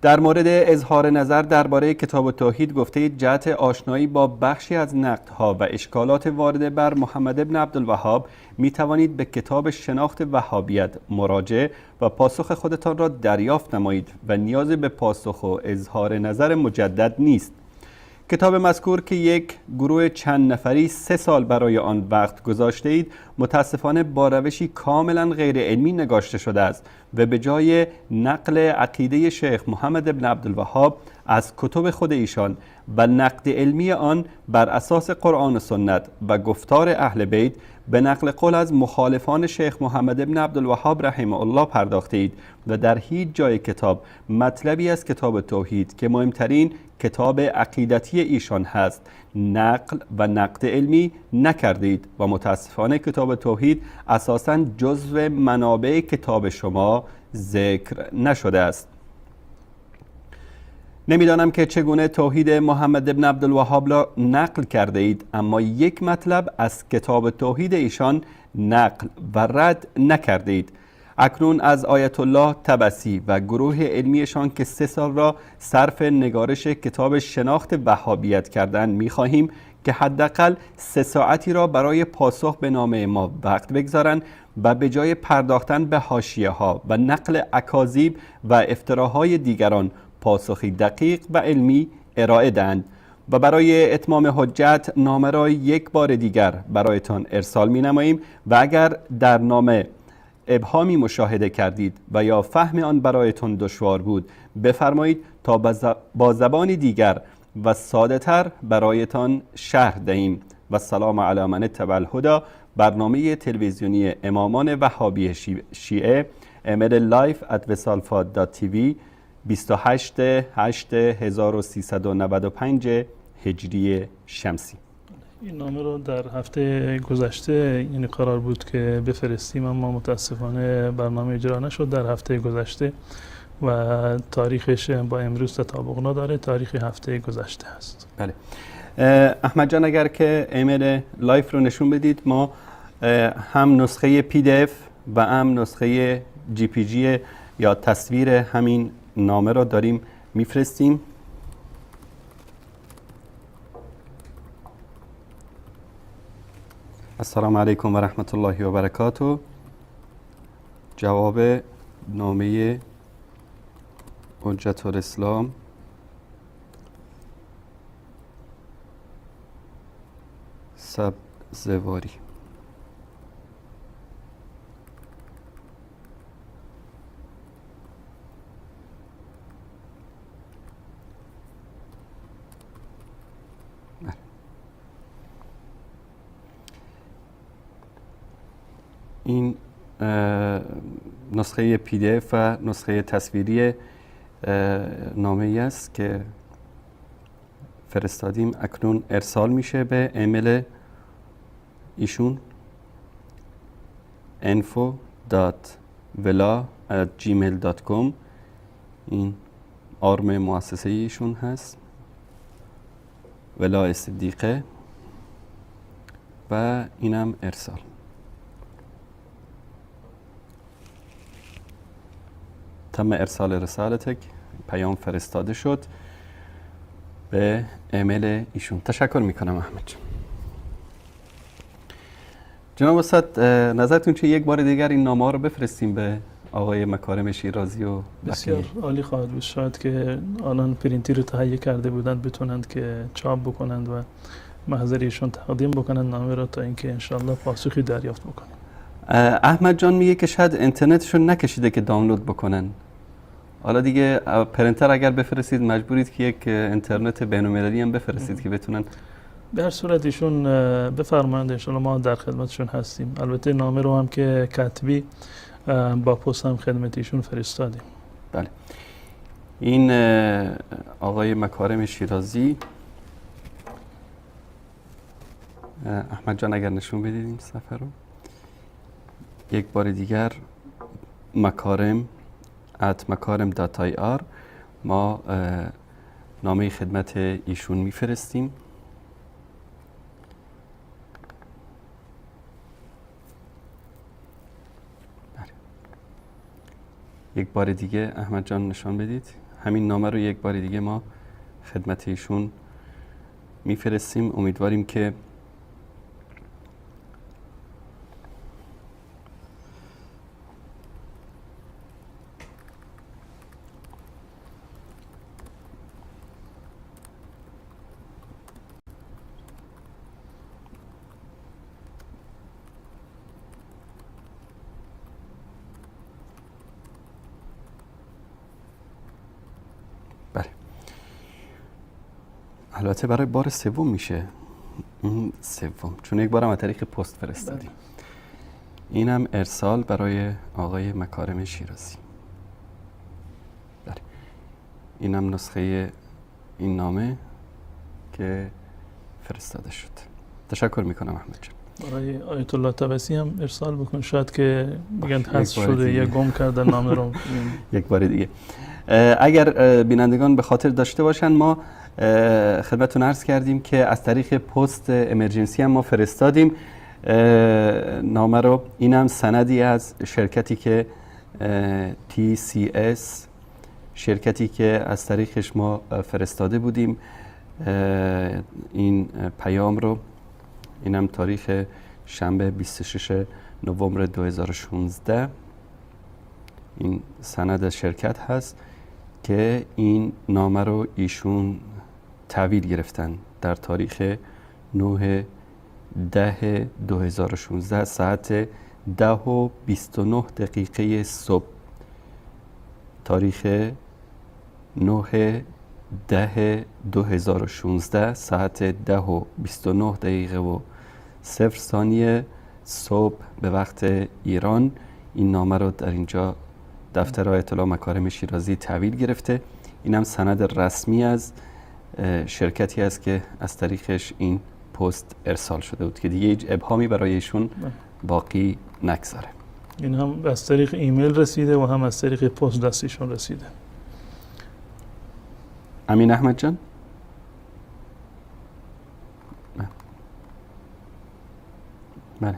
در مورد اظهار نظر درباره کتاب توحید گفته جهت آشنایی با بخشی از نقدها و اشکالات وارده بر محمد ابن عبدالوهاب می توانید به کتاب شناخت وهابیت مراجعه و پاسخ خودتان را دریافت نمایید و نیاز به پاسخ و اظهار نظر مجدد نیست. کتاب مذکور که یک گروه چند نفری 3 سال برای آن وقت گذاشته اید، متاسفانه با روشی کاملا غیر علمی نگاشته شده است و به جای نقل عقیده شیخ محمد بن عبدالوهاب از کتب خود ایشان و نقد علمی آن بر اساس قرآن و سنت و گفتار اهل بیت، به نقل قول از مخالفان شیخ محمد بن عبدالوهاب رحمه الله پرداخته اید و در هیچ جای کتاب مطلبی از کتاب توحید که مهمترین کتاب عقیدتی ایشان هست نقل و نقد علمی نکردید و متاسفانه کتاب توحید اساساً جزو منابع کتاب شما ذکر نشده است. نمیدانم که چگونه توحید محمد بن عبدالوهاب را نقل کرده اید، اما یک مطلب از کتاب توحید ایشان نقل و رد نکرده اید. اکنون از آیت الله طبسی و گروه علمیشان که 3 سال را صرف نگارش کتاب شناخت وهابیت کردند می‌خواهیم که حداقل 3 ساعتی را برای پاسخ به نامه ما وقت بگذارند و به جای پرداختن به حاشیه‌ها و نقل اکاذیب و افتراهای دیگران پاسخی دقیق و علمی ارائه دهند. و برای اتمام حجت نامه را یک بار دیگر برایتان ارسال می‌نماییم و اگر در نامه ابهامی مشاهده کردید و یا فهم آن برایتان دشوار بود بفرمایید تا با زبان دیگر و ساده تر برایتان شرح دهیم. و سلام علی من اتبع الهدی. برنامه تلویزیونی امامان وهابی شیعه، ایمیل live@vesalfad.tv، 28/8/1395 هجری شمسی. این نامه رو در هفته گذشته یعنی قرار بود که بفرستیم، اما متاسفانه برنامه اجرا نشد در هفته گذشته و تاریخش با امروز تطابق نداره، تاریخ هفته گذشته است. بله احمد جان، اگر که ایمیل live رو نشون بدید، ما هم نسخه PDF و هم نسخه JPG یا تصویر همین نامه رو داریم میفرستیم. السلام علیکم و رحمت الله و برکاته. جواب نامه حجت الاسلام سبزواری. این نسخه PDF و نسخه تصویری نامه ای است که فرستادیم، اکنون ارسال میشه به ایمیل ایشون info.vela@gmail.com. این آرم مؤسسه ایشون هست، ولا صدیقه، و اینم ارسال. تم ارسال رسالتک، پیام فرستاده شد به ایمیل ایشون. تشکر میکنم احمد جان. جناب استاد، نظرتون چه یک بار دیگر این نامه رو بفرستیم به آقای مکارم شیرازی و بسیار عالی خواهد بود. شاید که الان پرینتی رو تهیه کرده بودند بتونند که چاپ بکنند و محضر ایشون تقدیم بکنند نامه را، تا اینکه انشالله پاسخی دریافت بکنیم. احمد جان میگه که شاید اینترنتشون نکشیده که دانلود بکنن. حالا دیگه پرینتر اگر بفرستید مجبورید که یک اینترنت بین‌المللی هم بفرستید که بتونن. به هر صورت ایشون بفرمایند، انشالله ما در خدمتشون هستیم. البته نامه رو هم که کتبی با پست هم خدمت ایشون فرستادیم. بله. این آقای مکارم شیرازی، احمد جان اگر نشون بدید این صفحه رو یک بار دیگر، مکارم @makarem.ir، ما نامه خدمت ایشون میفرستیم. بله. یک بار دیگه احمد جان نشان بدید همین نامه رو یک بار دیگه ما خدمت ایشون میفرستیم. امیدواریم که البته برای بار سوم میشه، این سوم، چون یک بارم از طریق پست فرستادیم. اینم ارسال برای آقای مکارم شیرازی. بله. اینم نسخه این نامه که فرستاده شد. تشکر میکنم احمد جان. برای آیت الله طبسی هم ارسال بکن، شاید که میگن حذف شده یا گم کردن نامه رو. یک بار دیگه اگر بینندگان به خاطر داشته باشن، ما خدمتتون عرض کردیم که از طریق پست امرجنسی هم ما فرستادیم نامه رو. اینم سندی از شرکتی که TCS، شرکتی که از طریقش ما فرستاده بودیم این پیام رو. اینم تاریخ شنبه 26 نوامبر 2016 این سند شرکت هست که این نامه رو ایشون تحویل گرفتن در تاریخ 9/10/2016 ساعت 10:29 صبح. تاریخ 9/10/2016 ساعت 10:29 صبح به وقت ایران این نامه رو در اینجا دفتر آیت الله مکارم شیرازی تحویل گرفته. اینم سند رسمی از شرکتی است که از طریقش این پست ارسال شده بود که دیگه هیچ ابهامی برای ایشون باقی نگذاره. این هم از طریق ایمیل رسیده و هم از طریق پست دستیشون رسیده. امین احمد جان. بله.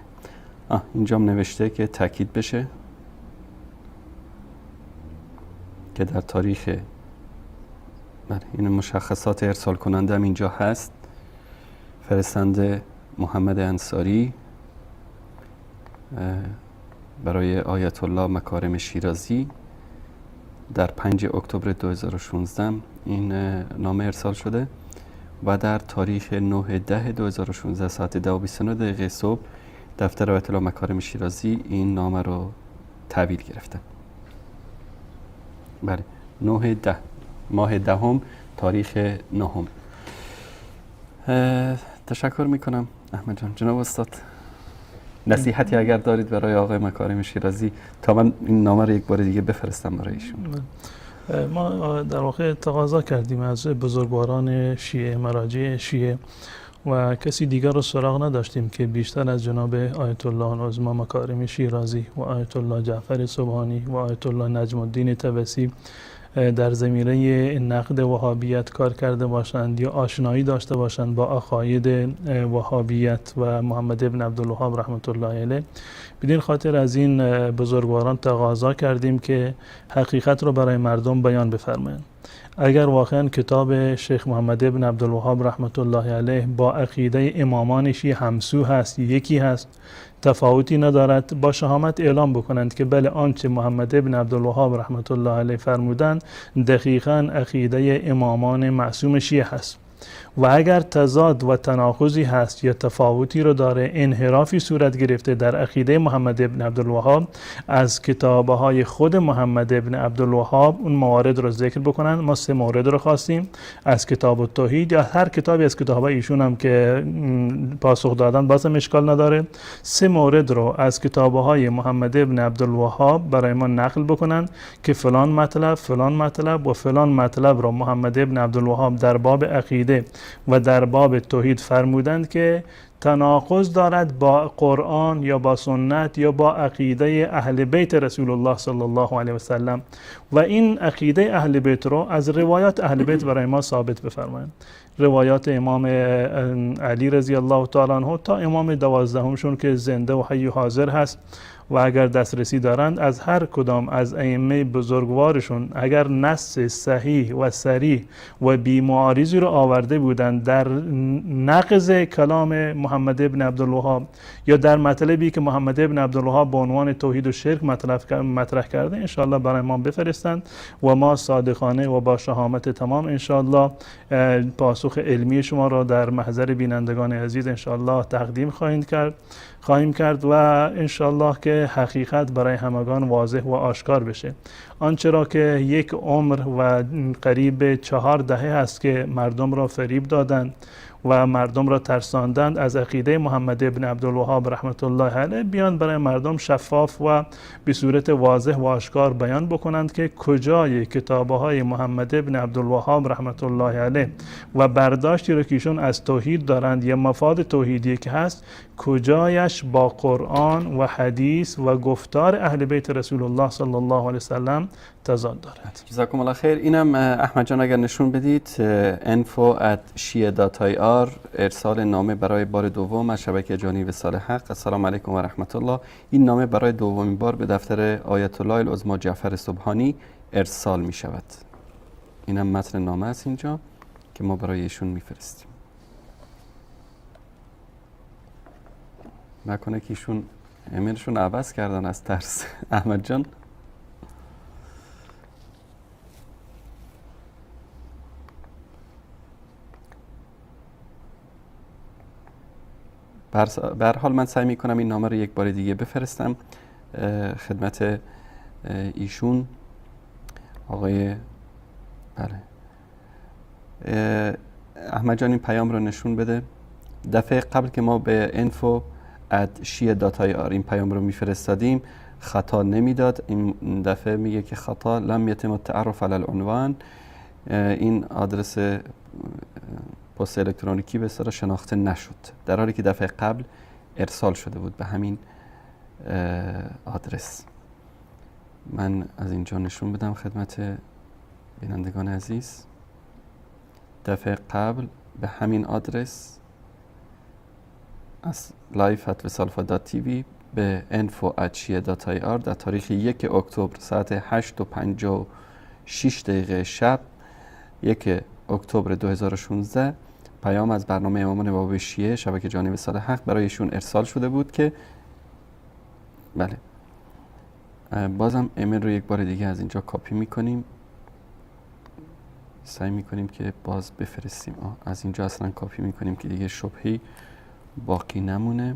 اینجا هم نوشته که تاکید بشه که در تاریخ، بله این مشخصات ارسال کننده هم اینجا هست، فرستنده محمد انصاری برای آیت الله مکارم شیرازی در 5 اکتبر 2016 این نامه ارسال شده و در تاریخ 9/10/2016 ساعت 10:29 صبح دفتر آیت الله مکارم شیرازی این نامه رو تحویل گرفته. بله 9/10 ماه دهم تاریخ 9. تشکر میکنم احمد جان. جناب استاد نصیحتی اگر دارید برای آقای مکارم شیرازی تا من این نامه رو یک بار دیگه بفرستم برای ایشون. ما در واقع تقاضا کردیم از بزرگواران شیعه، مراجع شیعه و کسی دیگر رو سراغ نداشتیم که بیشتر از جناب آیت الله العظمی مکارم شیرازی و آیت الله جعفر سبحانی و آیت الله نجم الدین طبسی در زمینه نقد وهابیت کار کرده باشند یا آشنایی داشته باشند با عقاید وهابیت و محمد ابن عبدالوهاب رحمت الله علیه. بدین خاطر از این بزرگواران تقاضا کردیم که حقیقت رو برای مردم بیان بفرمایند. اگر واقعا کتاب شیخ محمد ابن عبدالوهاب رحمت الله علیه با عقیده امامان شیعه همسو هست، یکی هست، تفاوتی ندارد، با شهامت اعلام بکنند که بله آنچه محمد ابن عبدالوهاب رحمت الله علیه فرمودند دقیقاً عقیده امامان معصوم شیعه هست. و اگر تضاد و تناقضی هست یا تفاوتی رو داره، انحرافی صورت گرفته در عقیده محمد ابن عبدالوهاب، از کتاب‌های خود محمد ابن عبدالوهاب اون موارد رو ذکر بکنن. ما 3 مورد رو خواستیم از کتاب التوحید یا هر کتابی از کتاب‌های ایشون هم که پاسخ دادن بازم اشکال نداره. 3 مورد رو از کتاب‌های محمد ابن عبدالوهاب برای ما نقل بکنن که فلان مطلب، فلان مطلب و فلان مطلب رو محمد ابن عبدالوهاب در باب عقیده و در باب توحید فرمودند که تناقض دارد با قرآن یا با سنت یا با عقیده اهل بیت رسول الله صلی الله علیه و سلم، و این عقیده اهل بیت رو از روایات اهل بیت برای ما ثابت بفرمایند. روایات امام علی رضی الله تعالی عنه تا امام 12همشون که زنده و حی و حاضر هست و اگر دسترسی دارند از هر کدام از ائمه بزرگوارشون اگر نص صحیح و صریح و بی معارضی رو آورده بودند در نقض کلام محمد محمد ابن عبدالوهاب یا در مطلبی که محمد ابن عبدالوهاب به عنوان توحید و شرک مطرح کرده انشاءالله برای ما بفرستند و ما صادقانه و با شهامت تمام انشاءالله پاسخ علمی شما را در محضر بینندگان عزیز انشاءالله تقدیم خواهیم کرد و انشاءالله که حقیقت برای همگان واضح و آشکار بشه. آنچه را که یک عمر و قریب 4 دهه هست که مردم را فریب دادند و مردم را ترساندند از عقیده محمد ابن عبدالوهاب رحمت الله علیه، بیان برای مردم شفاف و به صورت واضح و آشکار بیان بکنند که کجای کتاب‌های محمد ابن عبدالوهاب رحمت الله علیه و برداشتی را که ایشون از توحید دارند یا مفاد توحیدی که هست کجایش با قرآن و حدیث و گفتار اهل بیت رسول الله صلی الله علیه وسلم تضاد دارد. جزاکم الله خیر. اینم احمد جان اگر نشون بدید info@shia.ir ارسال نامه برای بار دوم از شبکه جانی وصال حق. السلام علیکم و رحمت الله. این نامه برای دومین بار به دفتر آیت الله العظما جعفر سبحانی ارسال می شود. اینم متن نامه است اینجا که ما برای ایشون میفرستیم. نکنه که ایشون ایمیلشون عوض کردن از ترس. احمد جان به هر حال من سعی میکنم این نامه رو یک بار دیگه بفرستم خدمت ایشون. آقای بله احمد جان این پیام رو نشون بده. دفعه قبل که ما به info@shia.ir این پیام رو میفرستادیم خطا نمیداد. این دفعه میگه که خطا لم یتم التعرف علی العنوان، این آدرس پست الکترونیکی به اصطلاح شناخته نشد، در حالی که دفعه قبل ارسال شده بود به همین آدرس. من از اینجا نشون بدم خدمت بینندگان عزیز، دفعه قبل به همین آدرس از live@vesalfa.tv به info@shia.ir در تاریخ 1 اکتبر ساعت 8:56 شب 1 اکتبر 2016 پیام از برنامه امامان باب شیعه شبکه جانی وصال حق برایشون ارسال شده بود که بله بازم ایمیل رو یک بار دیگه از اینجا کپی میکنیم، سعی میکنیم که باز بفرستیم. از اینجا اصلا کپی میکنیم که دیگه شبهی باقی نمونه.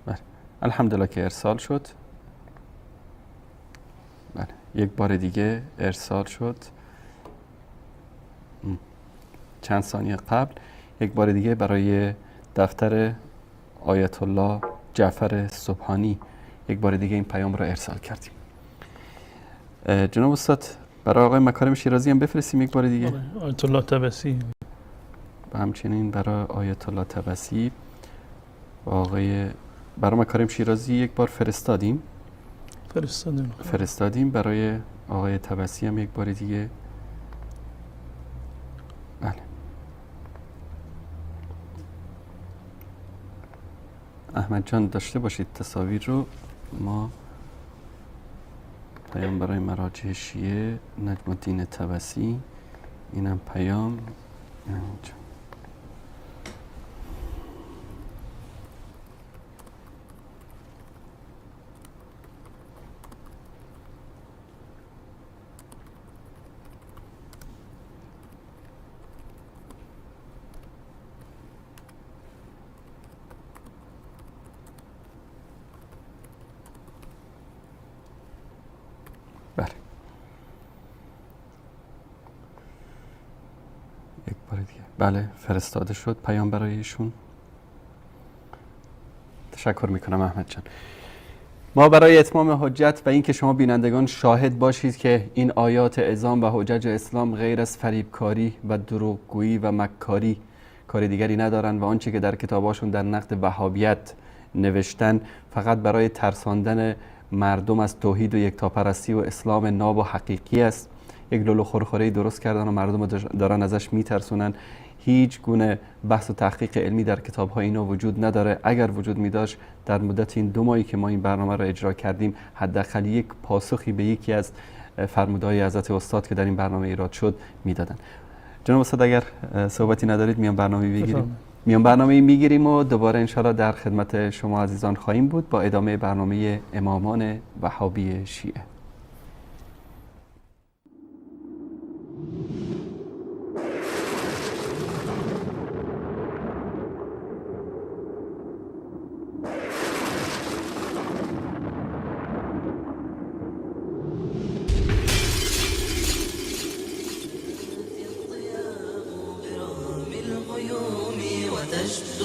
بله الحمدلله که ارسال شد. بله یک بار دیگه ارسال شد چند ثانیه قبل، یک بار دیگه برای دفتر آیت الله جعفر سبحانی یک بار دیگه این پیام رو ارسال کردیم. جناب استاد برای آقای مکارم شیرازی هم بفرستیم یک بار دیگه. آیت الله طبسی و همچنین برای آیت الله طبسی و آقای برای مکارم شیرازی یک بار فرستادیم. برای آقای طبسی هم یک بار دیگه. بله احمد جان داشته باشید تصاویر رو. ما پیام برای مراجع شیعه نجم الدین طبسی، اینم پیام اینجا. بله فرستاده شد پیام برای ایشون. تشکر میکنم احمد جان. ما برای اتمام حجت و اینکه شما بینندگان شاهد باشید که این آیات عظام و حجج اسلام غیر از فریبکاری و دروغگویی و مکاری کار دیگری ندارند و آنچه که در کتاباشون در نقد وهابیت نوشتن فقط برای ترساندن مردم از توحید و یکتاپرستی و اسلام ناب و حقیقی است. یک لولو خورخوره درست کردن و مردم دارن ازش میترسونن. هیچ گونه بحث و تحقیق علمی در کتاب‌های اینا وجود نداره. اگر وجود می‌داشت در مدت این 2 ماهی که ما این برنامه را اجرا کردیم حداقل یک پاسخی به یکی از فرمودهای حضرت استاد که در این برنامه ایراد شد میدادن. جناب استاد اگر صحبتی ندارید میان برنامه بگیریم. میان برنامه میگیریم و دوباره انشالله در خدمت شما عزیزان خواهیم بود با ادامه برنامه امامان وهابی شیعه.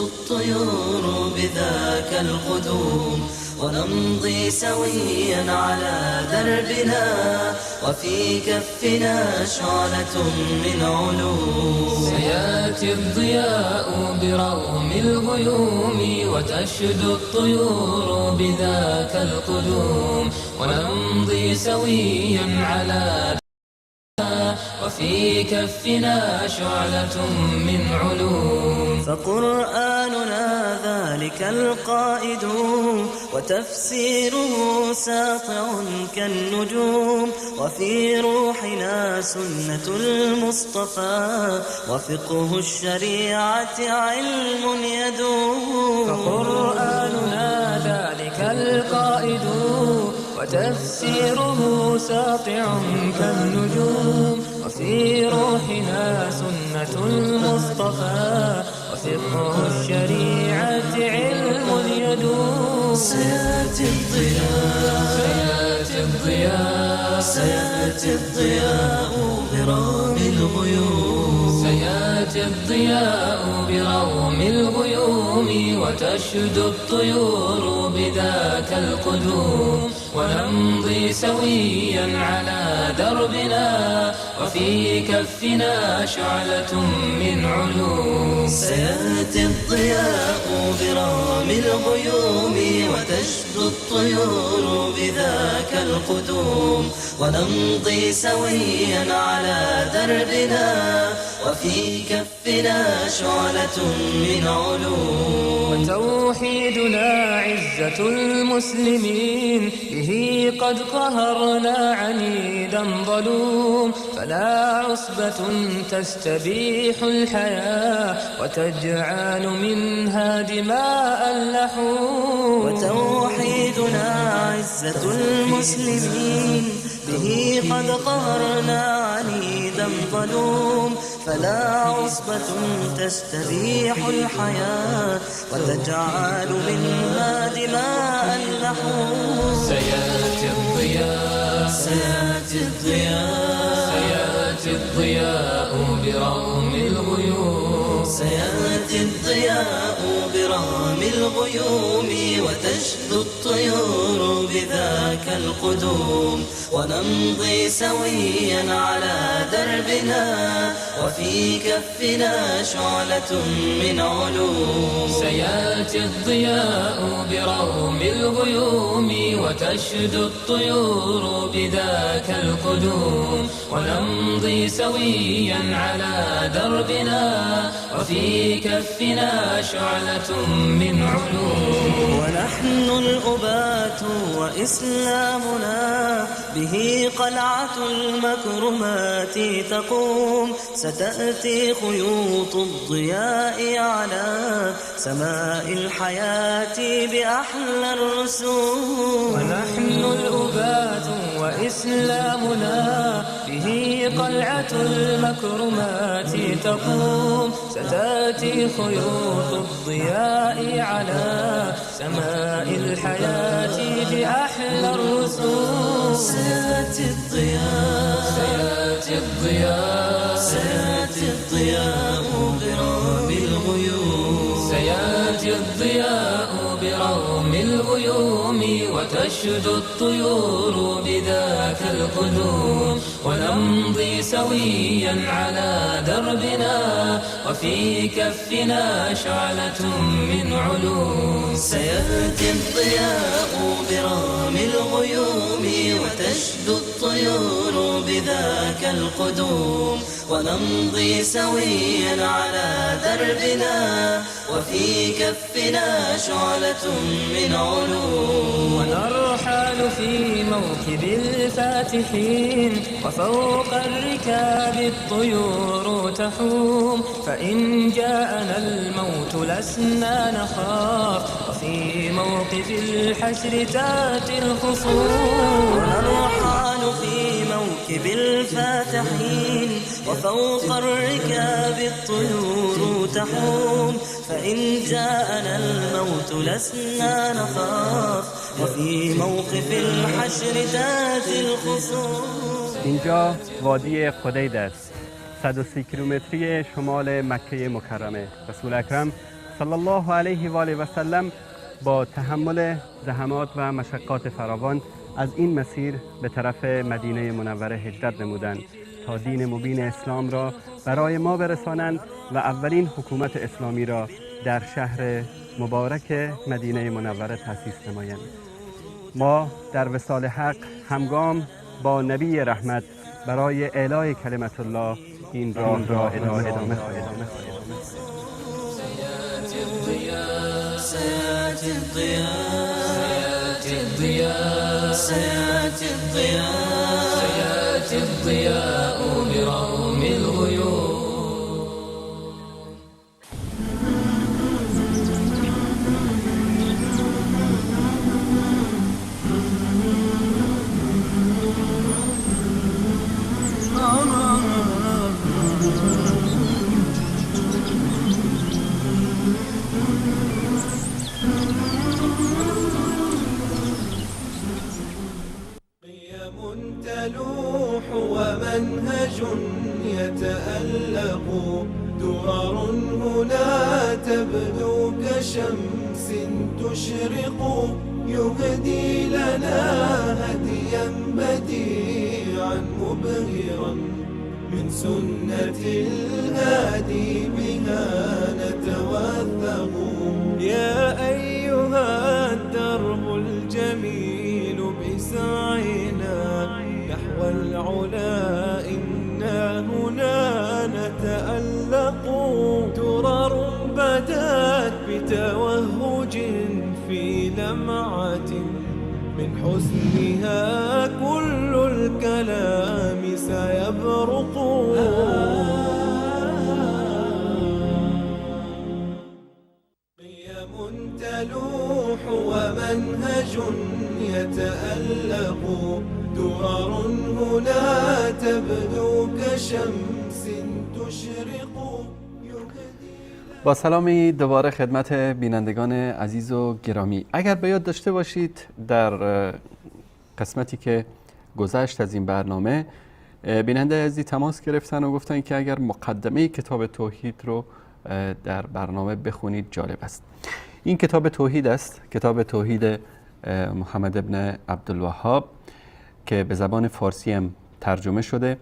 الطيور بذاك القدوم ونمضي سويا على دربنا وفي كفنا شعلة من علوم. سيأتي الضياء برغم الغيوم وتشدو الطيور بذاك القدوم ونمضي سويا على وفي كفنا شعلة من علوم. فقرآننا ذلك القائد وتفسيره ساطع كالنجوم وفي روحنا سنة المصطفى وفقه الشريعة علم يدوم. فقرآننا ذلك القائد وتفسيره ساطع كالنجوم وفي روحنا سنة المصطفى وفقه الشريعة علم يدوم. سيأتي الضياء، سيأتي الضياء، سيأتي الضياء برغم الغيوم. سيأتي الضياء برغم الغيوم وتشدو الطيور بذاك القدوم ونمضي سويا على دربنا وفي كفنا شعلة من علوم. سيأتي الضياء برغم الغيوم وتشدو الطيور بذاك القدوم ونمضي سويا على دربنا وفي كفنا شعلة من علوم. وتوحيدنا عزة المسلمين به قد قهرنا عنيدا ظلوم فلا عصبة تستبيح الحياة وتجعل منها دماء اللحوم. وتوحيدنا عزة المسلمين به قد قهرنا عنيدا ظلوم فلا عصبة تستبيح الحياة وتجعل منها دماء اللحوم. سيأتي الضياء، سيأتي الضياء، سيأتي الضياء برغم الغيوم. سيأتي الضياء برغم الغيوم وتشدو الطيور بذاك القدوم ونمضي سويا على دربنا وفي كفنا شعلة من علوم. سيأتي الضياء برغم الغيوم وتشدو الطيور بذاك القدوم ونمضي سويا على دربنا وفي كفنا شعلة من علوم. ونحن الأبات وإسلامنا به قلعة المكرمات تقوم ستأتي خيوط الضياء على سماء الحياة بأحلى الرسوم. ونحن الأبات وإسلامنا به قلعة المكرمات تقوم ستأتي خيوط الضياء على سماء الحياة بأحلى الرسوم. سيأتي الضياء، سيأتي الضياء، سيأتي الضياء برغم الغيوم. سيأتي الضياء برغم الغيوم وتشدو الطيور بذاك القدوم، ونمضي سويا على دربنا وفي كفنا شعلة من علوم. سيأتي الضياء برام الغيوم وتشدو الطيور بذاك القدوم، ونمضي سويا على دربنا وفي كفنا شعلة من علوم. ونرحل في موكب الفاتحين وفوق الركاب الطيور تحوم، فإن جاءنا الموت لسنا نخاف وفي موقف الحشر تأتي الخصوم. ونرحل في موكب الفاتحين وفوق الركاب الطيور تحوم، فإن جاءنا الموت لسنا نخاف وفي موقف الحشر تأتي الخصوم. اینجا وادی قدید است، 130 کیلومتری شمال مکه مکرمه. رسول اکرم صلی الله علیه و آله و سلم با تحمل زحمات و مشقات فراوان از این مسیر به طرف مدینه منوره هجرت نمودند تا دین مبین اسلام را برای ما برسانند و اولین حکومت اسلامی را در شهر مبارک مدینه منوره تأسیس نمایند. ما در وصال حق همگام با نبی رحمت برای اعلای کلمت الله این راه را ادامه خواهیم داد. سيأتي الضياء، سيأتي الضياء، سيأتي الضياء، سيأتي الضياء برغم الغيوم. تلوح ومنهج يتألق، درر هنا تبدو كشمس تشرق، يهدي لنا هديا بديعا مبهرا، من سنة الهادي بها نتوثق. يا أيها الدرب الجميل بسعينا نحو العلا إنا هنا نتألق، درر بدت بتوهج في لمعة، من حسنها كل الكلام سيبرق. قيم تلوح ومنهج يتألق، درر هنا تبدو كشمس تشرق. با سلامی دوباره خدمت بینندگان عزیز و گرامی. اگر به یاد داشته باشید در قسمتی که گذشت از این برنامه بیننده عزیزی تماس گرفتن و گفتن که اگر مقدمه کتاب توحید رو در برنامه بخونید جالب است. این کتاب توحید است، کتاب توحید محمد ابن عبدالوهاب که به زبان فارسی هم ترجمه شده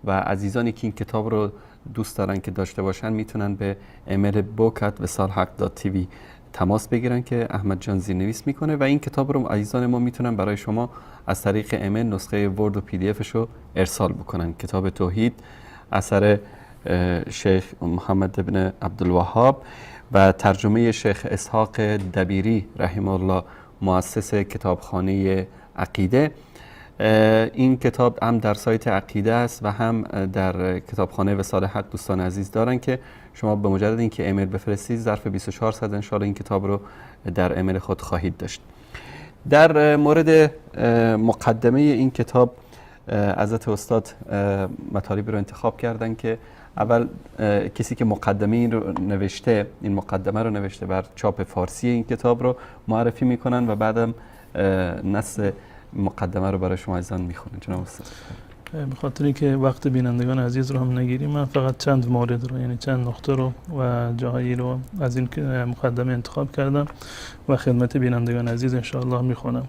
و عزیزانی که این کتاب رو دوست دارن که داشته باشن میتونن به ایمیل book@wesalhaq.tv تماس بگیرن که احمد جان زیرنویس میکنه و این کتاب رو عزیزان ما میتونن برای شما از طریق ایمیل نسخه Word و PDF ش رو ارسال بکنن. کتاب توحید اثر شیخ محمد ابن عبدالوهاب و ترجمه شیخ اسحاق دبیری رحمه الله مؤسس کتابخانه عقیده. این کتاب هم در سایت عقیده است و هم در کتابخانه وصال حق دوستان عزیز دارن که شما به مجرد اینکه ایمیل بفرستید ظرف 24 ساعت ان شاءالله این کتاب رو در ایمیل خود خواهید داشت. در مورد مقدمه این کتاب حضرت استاد مطالبی رو انتخاب کردن که اول کسی که مقدمه این رو نوشته، این مقدمه رو نوشته بر چاپ فارسی این کتاب رو معرفی میکنن و بعدم نص مقدمه رو برای شما عزیزان میخونن. جناب استاد. به خاطر اینکه وقت بینندگان عزیز رو هم نگیریم، من فقط چند مورد رو، یعنی چند نقطه رو و جاهایی رو از این مقدمه انتخاب کردم و خدمت بینندگان عزیز انشاءالله میخونم.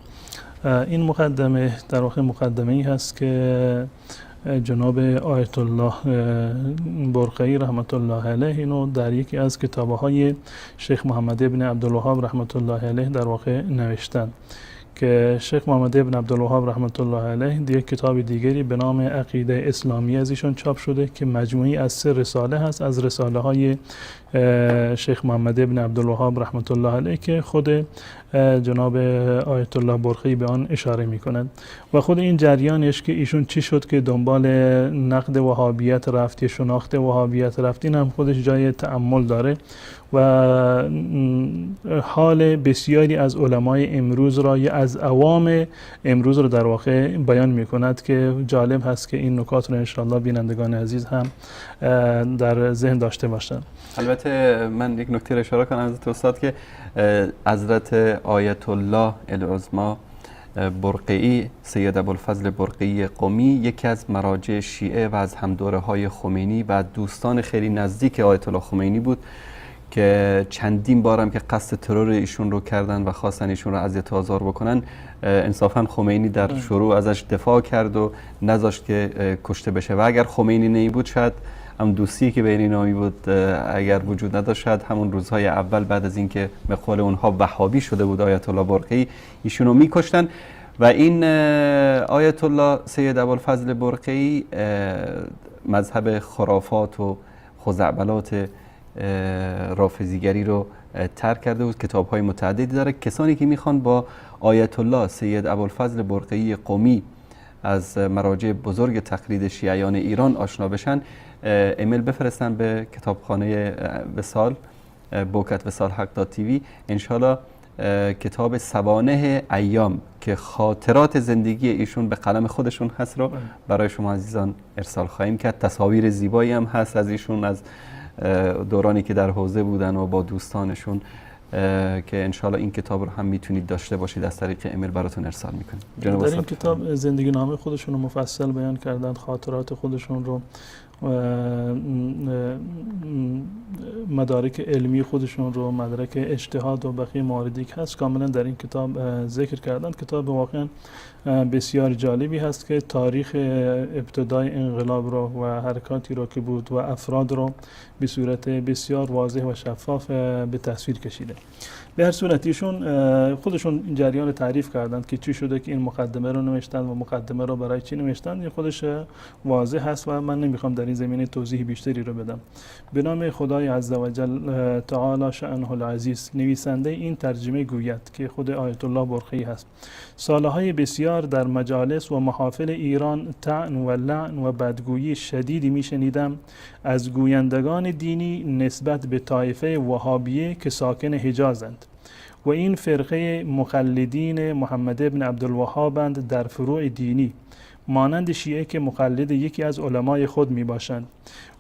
این مقدمه در واقع مقدمه ای هست که جناب آیت الله برقعی رحمت الله علیه اینو در یکی از کتاب‌های شیخ محمد ابن عبدالوهاب رحمت الله علیه در واقع نوشتن که شیخ محمد ابن عبدالوهاب رحمت الله علیه دیگه کتاب دیگری به نام عقیده اسلامی از ایشون چاپ شده که مجموعی از 3 رساله هست، از رساله های شیخ محمد ابن عبدالوهاب رحمت الله علیه که خود جناب آیت الله برقعی به آن اشاره می کند. و خود این جریانش که ایشون چی شد که دنبال نقد وهابیت رفت یا شناخت وهابیت رفت، این هم خودش جای تأمل داره و حال بسیاری از علمای امروز را یا از عوام امروز را در واقع بیان می کند که جالب هست که این نکات را انشاءالله بینندگان عزیز هم در ذهن داشته باشند. البته من یک نکته را اشاره کنم حضرت استاد که حضرت آیت الله العظما برقعی، سید ابوالفضل برقعی قمی، یکی از مراجع شیعه و از همدوره های خمینی و دوستان خیلی نزدیک آیت الله خمینی بود که چندین بارم که قصد ترور ایشون رو کردن و خواستن ایشون رو اذیت و آزار بکنن، انصافا خمینی در شروع ازش دفاع کرد و نذاشت که کشته بشه و اگر خمینی نمی بود شاید هم دوستی که بین اینا می بود اگر وجود نداشت، شاید همون روزهای اول بعد از اینکه به قول اونها وهابی شده بود آیت الله برقعی ایشونو میکشتن. و این آیت الله سید ابوالفضل برقعی مذهب خرافات و خزعبلات رافضیگری رو ترک کرده بود، کتاب‌های متعددی داره. کسانی که میخوان با آیت الله سید ابوالفضل برقعی قمی از مراجع بزرگ تقلید شیعیان ایران آشنا بشن، ایمیل بفرستن به کتابخانه وصال، book@vesalhaq.tv. انشالله کتاب سوانح ایام که خاطرات زندگی ایشون به قلم خودشون هست رو برای شما عزیزان ارسال خواهیم کرد. تصاویر زیبایی هم هست از ایشون از دورانی که در حوزه بودن و با دوستانشون که انشالله این کتاب رو هم میتونید داشته باشید، از طریق ایمیل براتون ارسال میکنیم. در این کتاب زندگی نامه خودشون رو مفصل بیان کردن، خاطرات خودشون رو و مدارک علمی خودشون رو، مدرک اجتهاد و بقیه مواردی که هست کاملا در این کتاب ذکر کردن. کتاب واقعا بسیار جالبی هست که تاریخ ابتدای انقلاب رو و حرکاتی رو که بود و افراد رو به صورت بسیار واضح و شفاف به تصویر کشیده. به هر صورت ایشون خودشون این جریان رو تعریف کردند که چی شده که این مقدمه رو نوشتن و مقدمه رو برای چی نوشتن، این خودش واضح هست و من نمیخوام در این زمینه توضیح بیشتری رو بدم. به نام خدای عزوجل تعالی شأنه العزیز. نویسنده این ترجمه گوید که خود آیت الله برقعی هست: سالهای بسیار در مجالس و محافل ایران طعن و لعن و بدگویی شدیدی میشنیدم از گویندگان دینی نسبت به طایفه وهابیه که ساکن حجازند و این فرقه مقلدین محمد ابن عبدالوهابند در فروع دینی، مانند شیعه که مقلد یکی از علمای خود می باشند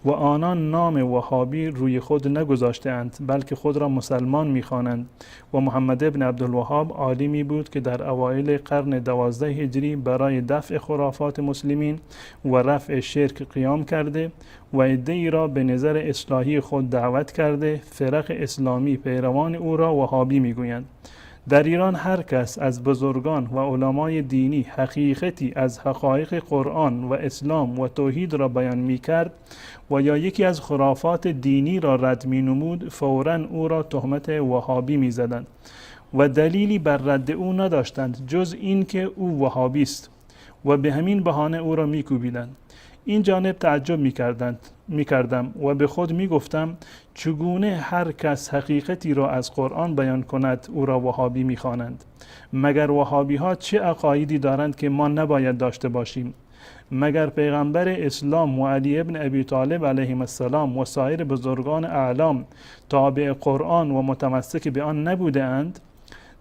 و آنان نام وهابی روی خود نگذاشته اند بلکه خود را مسلمان می خوانند. و محمد ابن عبدالوهاب عالمی بود که در اوایل قرن 12 هجری برای دفع خرافات مسلمین و رفع شرک قیام کرده و عده‌ای را به نظر اصلاحی خود دعوت کرده. فرق اسلامی پیروان او را وهابی می گویند. در ایران هر کس از بزرگان و علمای دینی حقیقتی از حقایق قرآن و اسلام و توحید را بیان می کرد و یا یکی از خرافات دینی را رد می نمود، فوراً او را تهمت وهابی می زدند و دلیلی بر رد او نداشتند جز این که او وهابی است و به همین بهانه او را می کوبیدند. این جانب تعجب می کردم و به خود می گفتم چگونه هر کس حقیقتی را از قرآن بیان کند او را وهابی می خوانند؟ مگر وهابی ها چه عقایدی دارند که ما نباید داشته باشیم؟ مگر پیغمبر اسلام و علی ابن ابی طالب علیه السلام و سایر بزرگان اعلام تابع قرآن و متمسک به آن نبوده اند؟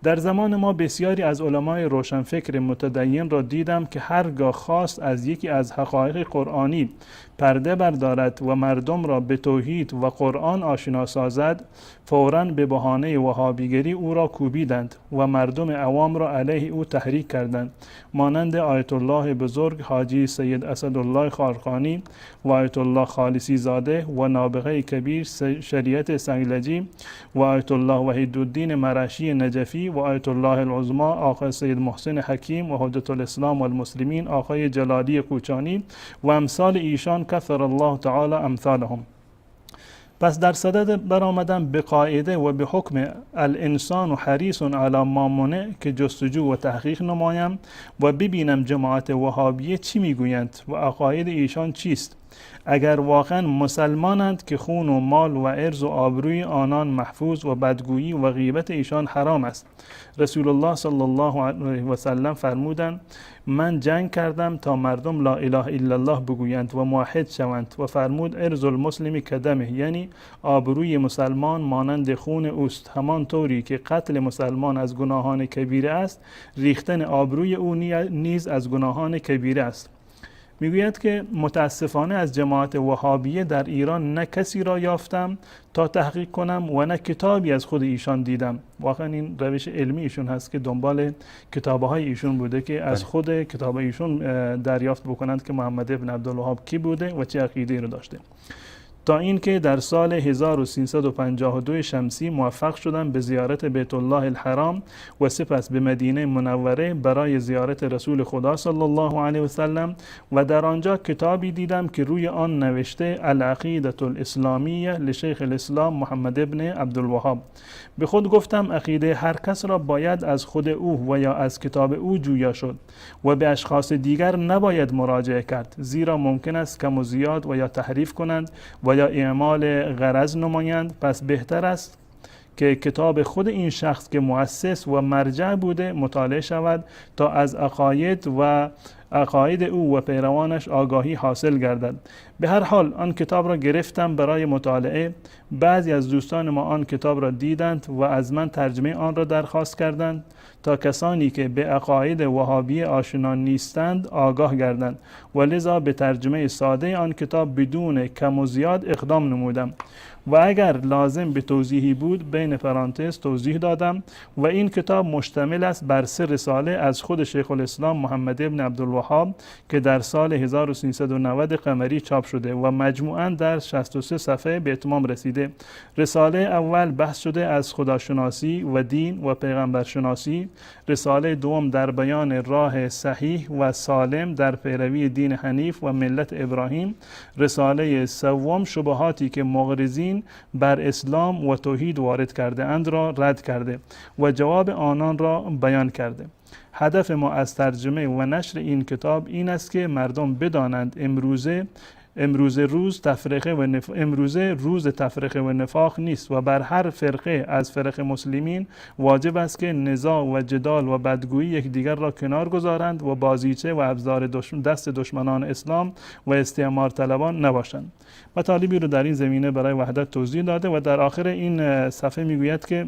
در زمان ما بسیاری از علمای روشنفکر متدین را دیدم که هرگاه خواست از یکی از حقایق قرآنی پرده بردارد و مردم را به توحید و قرآن آشنا سازد، فوراً به بهانه وهابیگری او را کوبیدند و مردم عوام را علیه او تحریک کردند، مانند آیت الله بزرگ حاجی سید اسدالله خارقانی و آیت الله خالصی زاده و نابغه کبیر شریعت سنگلجی و آیت الله وحیدالدین مرعشی نجفی و آیت الله العظما آقای سید محسن حکیم و حجت الاسلام والمسلمین آقای جلالی کوچانی و امثال ایشان، کثر الله تعالی امثالهم. پس در صدد برآمدم به قاعده و به حکم الانسان حریص علی ما منع که جستجو و تحقیق نمایم و ببینم جماعت وهابیه چی میگویند و عقاید ایشان چیست. اگر واقعا مسلمانند که خون و مال و عرض و آبروی آنان محفوظ و بدگویی و غیبت ایشان حرام است. رسول الله صلی الله علیه و سلم فرمودند من جنگ کردم تا مردم لا اله الا الله بگویند و موحد شوند، و فرمود عرض المسلم کدمه، یعنی آبروی مسلمان مانند خون اوست، همان طوری که قتل مسلمان از گناهان کبیره است، ریختن آبروی او نیز از گناهان کبیره است. میگوید که متاسفانه از جماعت وهابیه در ایران نه کسی را یافتم تا تحقیق کنم و نه کتابی از خود ایشان دیدم. واقعا این روش علمی ایشون هست که دنبال کتاب‌های ایشون بوده که از خود کتاب ایشون دریافت بکنند که محمد ابن عبدالوهاب کی بوده و چه عقیده‌ای رو داشته. تا اینکه در سال 1352 شمسی موفق شدم به زیارت بیت الله الحرام و سپس به مدینه منوره برای زیارت رسول خدا صلی الله علیه و سلم، و در آنجا کتابی دیدم که روی آن نوشته العقیده الاسلامیه لشیخ الاسلام محمد ابن عبدالوهاب. به خود گفتم عقیده هر کس را باید از خود او و یا از کتاب او جویا شد و به اشخاص دیگر نباید مراجعه کرد، زیرا ممکن است کم و زیاد و یا تحریف کنند و یا اعمال غرض نمایند. پس بهتر است که کتاب خود این شخص که مؤسس و مرجع بوده مطالعه شود تا از عقاید او و پیروانش آگاهی حاصل گردد. به هر حال آن کتاب را گرفتم برای مطالعه. بعضی از دوستان ما آن کتاب را دیدند و از من ترجمه آن را درخواست کردند تا کسانی که به عقاید وهابی آشنا نیستند آگاه گردند، و لذا به ترجمه ساده آن کتاب بدون کم و زیاد اقدام نمودم و اگر لازم به توضیحی بود بین پرانتز توضیح دادم. و این کتاب مشتمل است بر 3 رساله از خود شیخ الاسلام محمد ابن عبدالوهاب که در سال 1390 قمری چاپ شده و مجموعاً در 63 صفحه به اتمام رسیده. رساله اول بحث شده از خداشناسی و دین و پیغمبرشناسی. رساله دوم در بیان راه صحیح و سالم در پیروی دین حنیف و ملت ابراهیم. رساله سوم شبهاتی که مغرضین بر اسلام و توحید وارد کرده اند را رد کرده و جواب آنان را بیان کرده. هدف ما از ترجمه و نشر این کتاب این است که مردم بدانند امروزه روز تفرقه و نفاق نیست و بر هر فرقه از فرق مسلمین واجب است که نزاع و جدال و بدگویی یکدیگر را کنار گذارند و بازیچه و ابزار دست دشمنان اسلام و استعمار طلبان نباشند. مطالبی رو در این زمینه برای وحدت توضیح داده و در آخر این صفحه میگوید که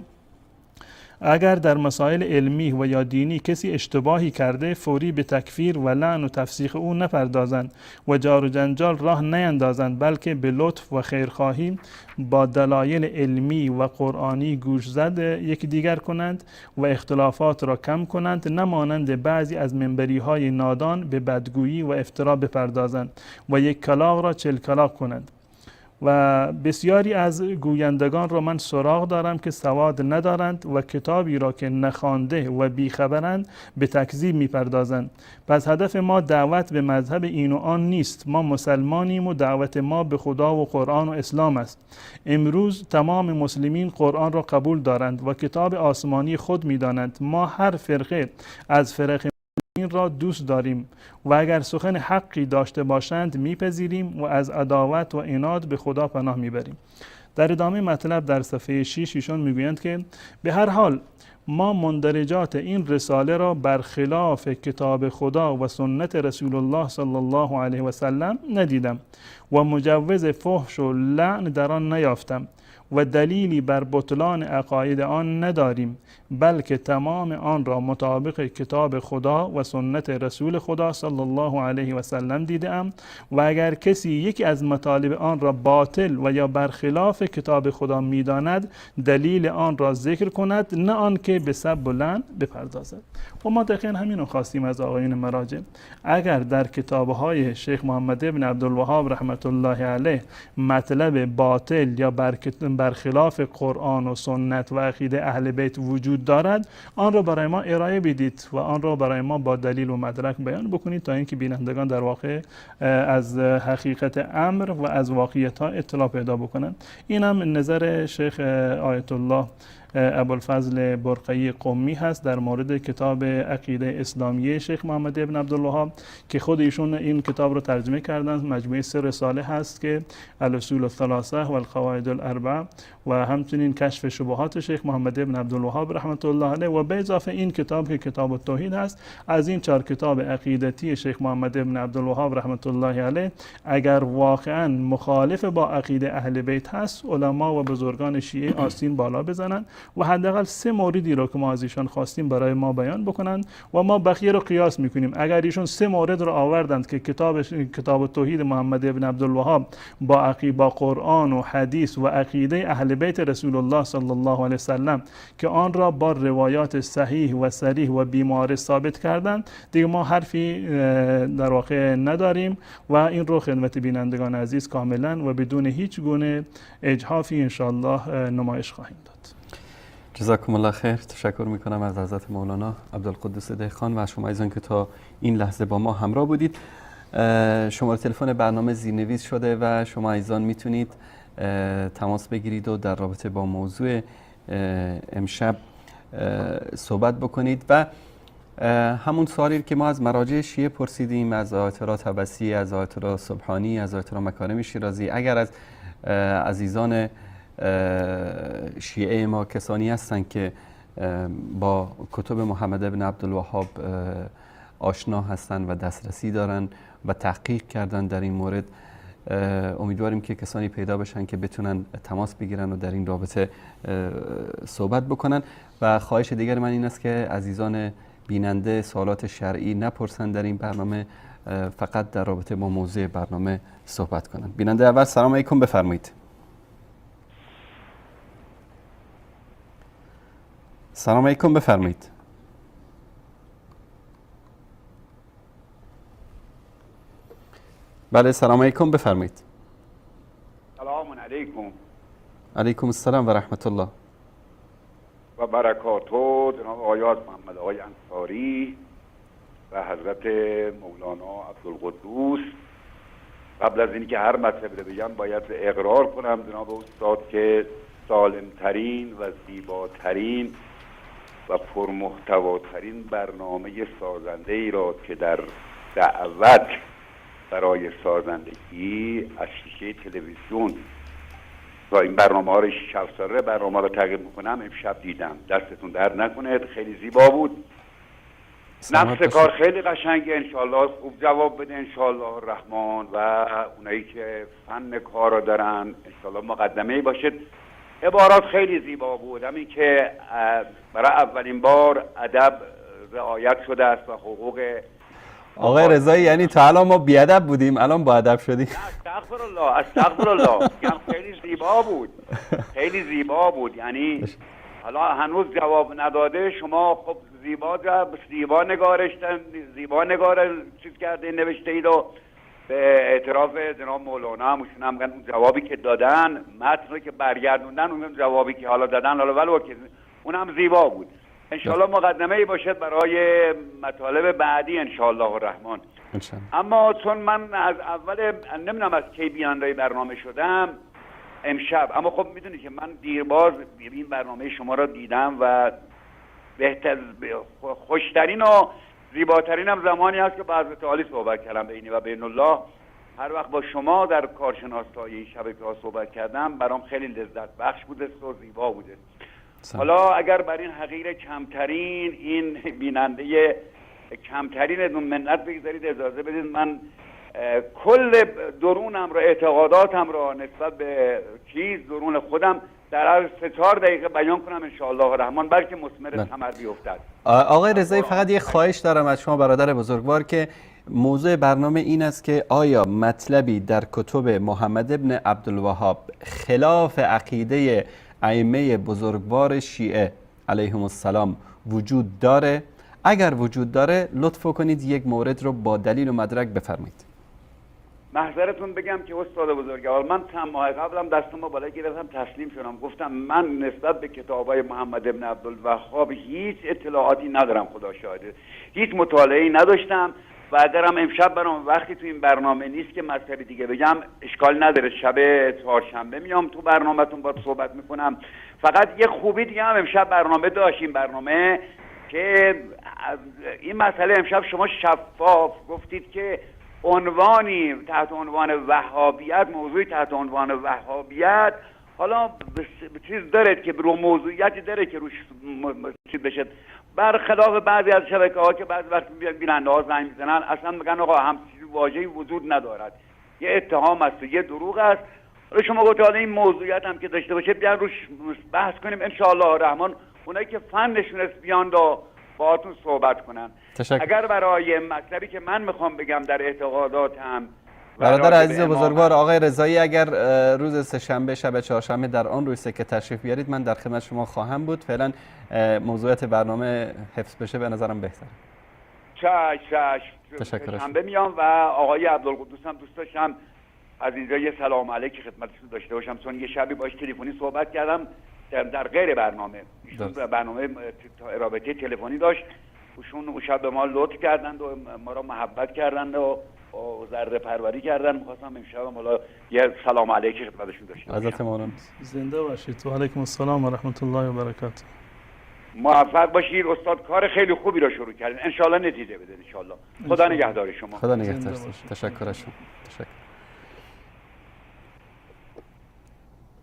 اگر در مسائل علمی و یا دینی کسی اشتباهی کرده فوری به تکفیر و لعن و تفسیق او نپردازند و جار و جنجال راه نیندازند، بلکه به لطف و خیرخواهی با دلایل علمی و قرآنی گوشزد یکدیگر کنند و اختلافات را کم کنند، نه مانند بعضی از منبری های نادان به بدگویی و افترا بپردازند و یک کلاغ را 40 کلاغ کنند. و بسیاری از گویندگان را من سراغ دارم که سواد ندارند و کتابی را که نخوانده و بیخبرند به تکذیب میپردازند. پس هدف ما دعوت به مذهب این و آن نیست. ما مسلمانیم و دعوت ما به خدا و قرآن و اسلام است. امروز تمام مسلمین قرآن را قبول دارند و کتاب آسمانی خود میدانند. ما هر فرقه از فرق این را دوست داریم و اگر سخن حقی داشته باشند میپذیریم و از عداوت و عناد به خدا پناه میبریم. در ادامه مطلب در صفحه 6 ایشان میگویند که به هر حال ما مندرجات این رساله را برخلاف کتاب خدا و سنت رسول الله صلی الله علیه و سلم ندیدم و مجوز فحش و لعن در آن نیافتم و دلیلی بر بطلان عقاید آن نداریم، بلکه تمام آن را مطابق کتاب خدا و سنت رسول خدا صلی الله علیه و سلم دیدم و اگر کسی یکی از مطالب آن را باطل و یا برخلاف کتاب خدا میداند دلیل آن را ذکر کند، نه آن که به سب و لعن بپردازد. و ما دقیقا همین رو خواستیم از آقایون مراجع. اگر در کتاب‌های شیخ محمد ابن عبدالوهاب رحمت الله علیه مطلب باطل یا برخلاف قرآن و سنت و عقیده اهل بیت وجود دارد، آن را برای ما ارائه بدید و آن را برای ما با دلیل و مدرک بیان بکنید تا اینکه بینندگان در واقع از حقیقت امر و از واقعیت ها اطلاع پیدا بکنند. این هم نظر شیخ آیت الله ابوالفضل برقعی قمی هست در مورد کتاب عقیده اسلامیه شیخ محمد ابن عبدالوهاب که خود ایشون این کتاب رو ترجمه کردن. مجموعه 3 رساله هست که الاصول الثلاثه و القواعد الاربعه و همچنین کشف شبهات شیخ محمد ابن عبدالوهاب رحمت الله علیه و به اضافه این کتاب که کتاب التوحید هست. از این 4 کتاب عقیدتی شیخ محمد ابن عبدالوهاب رحمت الله علیه اگر واقعا مخالف با عقیده اهل بیت هست، علما و بزرگان شیعه آستین بالا بزنند و حداقل 3 موردی رو که ما از ایشان خواستیم برای ما بیان بکنند و ما بقیه رو قیاس میکنیم. اگر ایشون 3 مورد رو آوردند که کتاب توحید محمد ابن عبدالوهاب با قرآن و حدیث و عقیده اهل بیت رسول الله صلی الله علیه وسلم که آن را با روایات صحیح و صریح و بیمار ثابت کردند، دیگه ما حرفی در واقع نداریم و این رو خدمت بینندگان عزیز کاملا و بدون هیچ گونه اجحافی انشاءالله نمایش خواهیم داد. جزاکم الله خیر. تشکر میکنم از حضرت مولانا عبدالقدوس دهقان و شما عزیزان که تا این لحظه با ما همراه بودید. شماره تلفن برنامه زیرنویس شده و شما عزیزان میتونید تماس بگیرید و در رابطه با موضوع امشب صحبت بکنید. و همون سوالی که ما از مراجع شیعه پرسیدیم، از آیت الله طبسی، از آیت الله سبحانی، از آیت الله مکارم شیرازی، اگر از عزیزان شیعه ما کسانی هستند که با کتب محمد بن عبدالوهاب آشنا هستند و دسترسی دارن و تحقیق کردن در این مورد، امیدواریم که کسانی پیدا بشن که بتونن تماس بگیرن و در این رابطه صحبت بکنن. و خواهش دیگر من این است که عزیزان بیننده سوالات شرعی نپرسن در این برنامه، فقط در رابطه با موضوع برنامه صحبت کنن. بیننده اول، سلام علیکم، بفرمایید. سلام علیکم، بفرمایید. بله، سلام علیکم، بفرمایید. سلام علیکم. علیکم السلام و رحمت الله و برکاته. جناب آیات محمد آقای انصاری و حضرت مولانا عبدالقدوس، قبل از اینکه هر مطلب رو بگم باید اقرار کنم جناب استاد که سالمترین و زیباترین و پرمحتواترین برنامه سازنده ای را که در دعوت برای سازندگی از شیشه تلویزیون و این برنامه ها رو 6 ساله برنامه رو تغییر میکنم امشب دیدم. دستتون درد نکنه، خیلی زیبا بود. نفس کار خیلی قشنگه، انشالله خوب جواب بده انشالله الرحمن. و اونایی که فن کار رو دارن انشالله مقدمه ای باشه. عبارات خیلی زیبا بود، همین که برای اولین بار ادب رعایت شده است و حقوق. آقای رضایی، یعنی تا الان ما بی‌ادب بودیم، الان با ادب شدیم. استغفر الله، استغفر الله. خیلی زیبا بود، خیلی زیبا بود. یعنی حالا هنوز جواب نداده شما، خب زیبا نگارشتن، زیبا نگار چیز کرده، نوشته اید و به اعتراف جناب مولانا هم ایشون هم اون جوابی که دادن، متن رو که برگردوندن، اون جوابی که حالا دادن، حالا ولو که اونم زیبا بود. انشالله مقدمه ای باشد برای مطالب بعدی انشالله الرحمن. اما چون من از اول نمیدونم از کی بیننده برنامه شدم امشب، اما خب میدونی که من دیرباز این برنامه شما را دیدم و بهتر، خوشترین و زیباترین هم زمانی هست که با حضرت عالی صحبت کردم بینی و بین الله. هر وقت با شما در کارشناسای این شبکه ها صحبت کردم برام خیلی لذت بخش بوده و زیبا بوده. حالا اگر بر این حقیر کمترین، این بیننده کمترین منت بگذارید، اجازه بدید من کل درونم را، اعتقاداتم را نسبت به چیز درون خودم در عرض 3-4 دقیقه بیان کنم ان شاء الله الرحمن، بلکه مثمر ثمر بیفتد. آقای رضایی فقط یه خواهش دارم از شما برادر بزرگوار که موضوع برنامه این است که آیا مطلبی در کتب محمد ابن عبدالوهاب خلاف عقیده ائمه بزرگوار شیعه علیهم السلام وجود داره؟ اگر وجود داره لطف کنید یک مورد رو با دلیل و مدرک بفرمایید. محضرتون بگم که استاد بزرگوار، من چند ماه قبلم دستمو بالا گرفتم تسلیم شدم، گفتم من نسبت به کتابای محمد ابن عبدالوهاب هیچ اطلاعاتی ندارم، خدا شاهده، هیچ مطالعه‌ای نداشتم و اگرم امشب برام وقتی تو این برنامه نیست که مطلب دیگه بگم اشکال نداره، شب چهارشنبه میام تو برنامه‌تون باهات صحبت میکنم. فقط یه خوبی دیگه هم امشب برنامه داشتیم، برنامه که این مسئله امشب شما شفاف گفتید که عنوانی تحت عنوان وهابیت، موضوعی تحت عنوان وهابیت، حالا چیز داره که رو موضوعیتی داره که روش چیز بشه، برخلاف بعضی از شبکه‌ها که بعضی وقت بیننده ها زنگ میزنن اصلا میگن آقا هم واژه‌ای وجود ندارد، یه اتهام است و یه دروغ است. حالا شما گفتید حالا این موضوعیت هم که داشته باشه بیان روش بحث کنیم ان شاء الله الرحمن، اونایی که فنشون است بیان دا باهاتون صحبت کنن. تشکر. اگر برای مطلبی که من میخوام بگم در اعتقاداتم برادر عزیز و بزرگوار آقای رضایی، اگر روز سه‌شنبه شب چهارشنبه در آن روز که تشریف بیارید من در خدمت شما خواهم بود. فعلا موضوعات برنامه حفظ بشه به نظرم بهتره. چشم. تشکر. شنبه میام و آقای عبدالقدوس هم دوست داشتم از اینجا یه سلام علیک خدمتشون داشته باشم، چون یه شبی باش تلفنی صحبت کردم در غیر برنامه، ایشون برنامه رابطه تلفنی داشت، ایشون اون شب به ما لطف کردند و ما را محبت کردند و ذره پروری کردن. می‌خواستم امشب حالا یه سلام علیک خدمتشون داشته باشم. حضرت مولانا زنده باشید. و علیکم السلام و رحمت الله و برکاته. موفق باشید استاد، کار خیلی خوبی را شروع کردین، ان شاء الله نتیجه بده ان شاء الله. خدا نگهدار شما. خدا نگهدار. تشکر از شما. تشکر.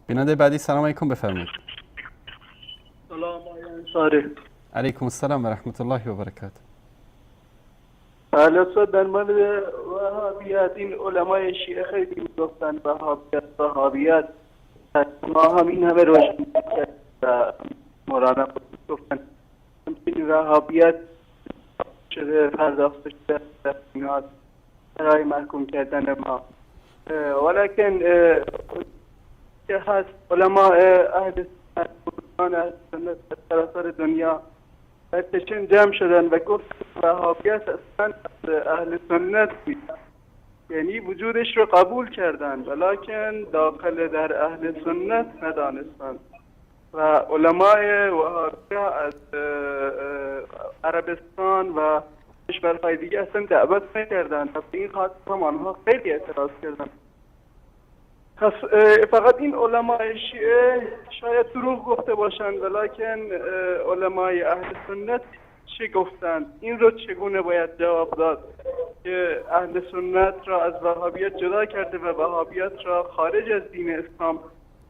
بیننده بعدی سلام علیکم، بفرمایید. سلام آقای انصاری. علیکم السلام و رحمت الله و برکاته. بله استاد، در مورد وهابیت این علمای شیعه خیلی میگفتن وهابیت وهابیت، ما هم این همه روشن و مولانا گفتن این وهابیت شده پرداخت شده برای محکوم کردن ما، ولیکن که هست علماء اهل سنت سراسر دنیا بچشن جمع شدن و گفت وهابیت اصلا اهل سنت بود، یعنی وجودش رو قبول کردن ولیکن داخل در اهل سنت ندانستند و علمای وهابیه از عربستان و کشورهای دیگه اصلا دعوت نکردند و به این خاطر هم آنها خیلی اعتراض کردند. پس فقط این علمای شیعه شاید دروغ گفته باشند ولیکن علمای اهل سنت چه گفتند؟ این رو چگونه باید جواب داد که اهل سنت را از وهابیت جدا کرده و وهابیت را خارج از دین اسلام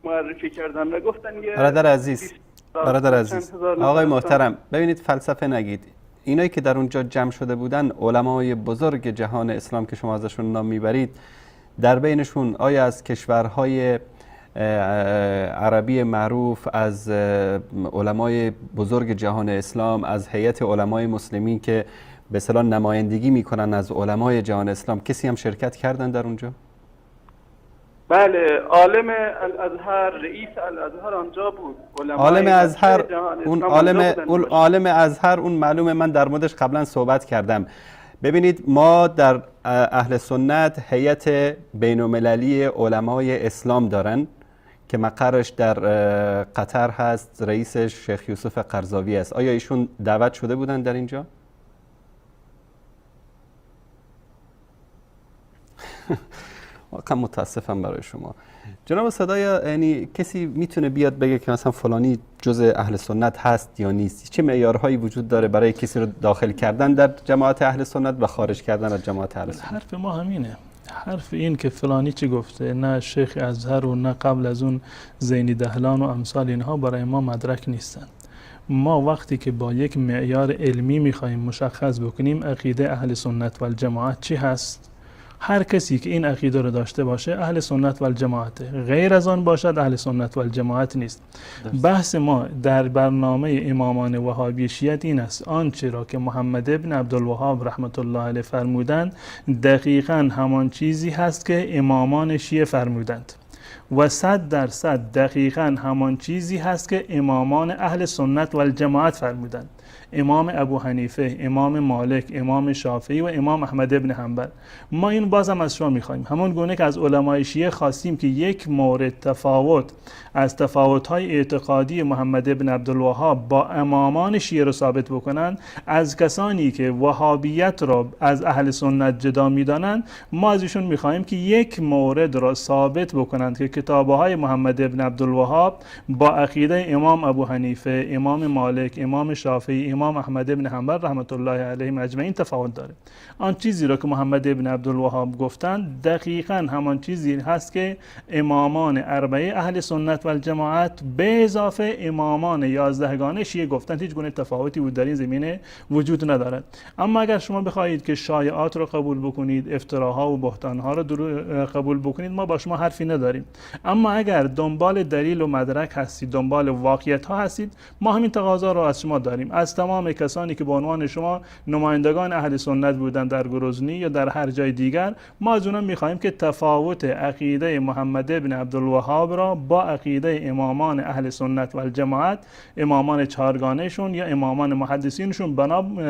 معرفی کردن و گفتن یه برادر عزیز، برادر عزیز، آقای محترم، ببینید فلسفه نگید. اینایی که در اونجا جمع شده بودن علمای بزرگ جهان اسلام که شما ازشون نام میبرید، در بینشون آیا از کشورهای عربی معروف، از علمای بزرگ جهان اسلام، از هیئت علمای مسلمین که به اصطلاح نمایندگی میکنن از علمای جهان اسلام، کسی هم شرکت کردن در اونجا؟ بله، عالم الازهر، رئیس الازهر آنجا بود. عالم ازهر، اون عالم ازهر، اون معلومه، من در موردش قبلا صحبت کردم. ببینید ما در اهل سنت هیئت بین‌المللی علمای اسلام دارن که مقرش در قطر هست، رئیسش شیخ یوسف قرضاوی است. آیا ایشون دعوت شده بودن در اینجا؟ واقعا متاسفم برای شما جناب صدای. یعنی کسی میتونه بیاد بگه که مثلا فلانی جزء اهل سنت هست یا نیست؟ چه معیارهایی وجود داره برای کسی رو داخل کردن در جماعت اهل سنت و خارج کردن از جماعت اهل سنت؟ حرف ما همینه، حرف این که فلانی چی گفته، نه شیخ ازهر و نه قبل از اون زینی دهلان و امثال اینها برای ما مدرک نیستند. ما وقتی که با یک معیار علمی میخواهیم مشخص بکنیم عقیده اهل سنت و الجماعت چی هست، هر کسی که این عقیده رو داشته باشه اهل سنت و الجماعت، غیر از آن باشد اهل سنت و الجماعت نیست. بحث ما در برنامه امامان وهابی شیعت این است، آنچه را که محمد ابن عبدالوهاب رحمت الله علیه فرمودند دقیقاً همان چیزی هست که امامان شیعه فرمودند و 100% دقیقاً همان چیزی هست که امامان اهل سنت و الجماعت فرمودند. امام ابو حنیفه، امام مالک، امام شافعی و امام احمد ابن حنبل. ما این بازم از شما میخوایم، همون گونه که از علمای شیعه خواستیم که یک مورد تفاوت از تفاوت‌های اعتقادی محمد ابن عبدالوهاب با امامان شیعه رو ثابت بکنند، از کسانی که وهابیت را از اهل سنت جدا میدانند ما از ایشون میخوایم که یک مورد را ثابت بکنند که کتاب‌های محمد ابن عبدالوهاب با عقیده امام ابو حنیفه، امام مالک، امام شافعی، امام احمد ابن حنبل رحمت الله علیهم اجمعین تفاوت داره. آن چیزی را که محمد ابن عبدالوهاب گفتند دقیقاً همان چیزی هست که امامان اربعه اهل سنت و الجماعت به اضافه امامان 11 گانه شیعه گفتند. هیچ گونه تفاوتی بود در این زمینه وجود ندارد. اما اگر شما بخواهید که شایعات را قبول بکنید، افتراها و بهتانها را قبول بکنید، ما با شما حرفی نداریم. اما اگر دنبال دلیل و مدرک هستید، دنبال واقعیت ها هستید، ما همین تقاضا را از شما داریم. از تمام کسانی که به عنوان شما نمایندگان اهل سنت بودند در گروزنی یا در هر جای دیگر، ما از اونها می‌خواهیم که تفاوت عقیده محمد ابن عبدالوهاب را با عقیده امامان اهل سنت و الجماعت، امامان چهارگانهشون یا امامان محدثینشون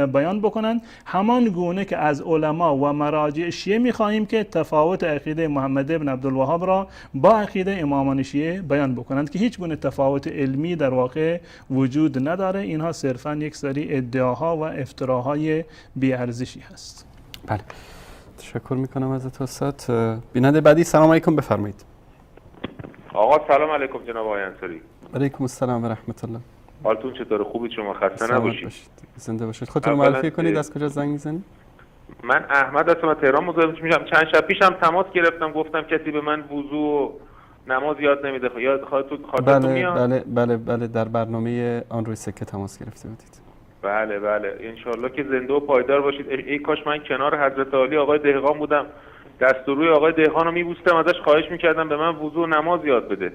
بیان بکنند، همان گونه که از علما و مراجع شیعه می‌خواهیم که تفاوت عقیده محمد ابن عبدالوهاب را با عقیده امامان شیعه بیان بکنند که هیچ گونه تفاوت علمی در واقع وجود نداره. اینها صرفاً یک سری ادعاها و افتراهای بی‌ارزشی هست. بله، تشکر میکنم از استاد. بیننده بعدی، سلام علیکم، بفرمایید. آقا سلام علیکم جناب آقای انصاری. علیکم السلام و رحمت الله. حالتون چطوره؟ خوبید شما؟ خسته نباشید. زنده باشید. خودتون معرفی کنید، از کجا زنگ میزنید؟ من احمد هستم، از تهران مزاحمتون میشم. چند شب پیشم تماس گرفتم، گفتم کسی به من وضو و نماز یاد نمیده. یاد خاطرتون میاد؟ بله بله بله، در برنامه آن روی سکه تماس گرفته بودید. بله بله، انشالله که زنده و پایدار باشید. ای کاش من کنار حضرت علی آقای دهقان بودم، دست و روی آقای دهقان رو میبوستم، ازش خواهش میکردم به من وضو و نماز یاد بده.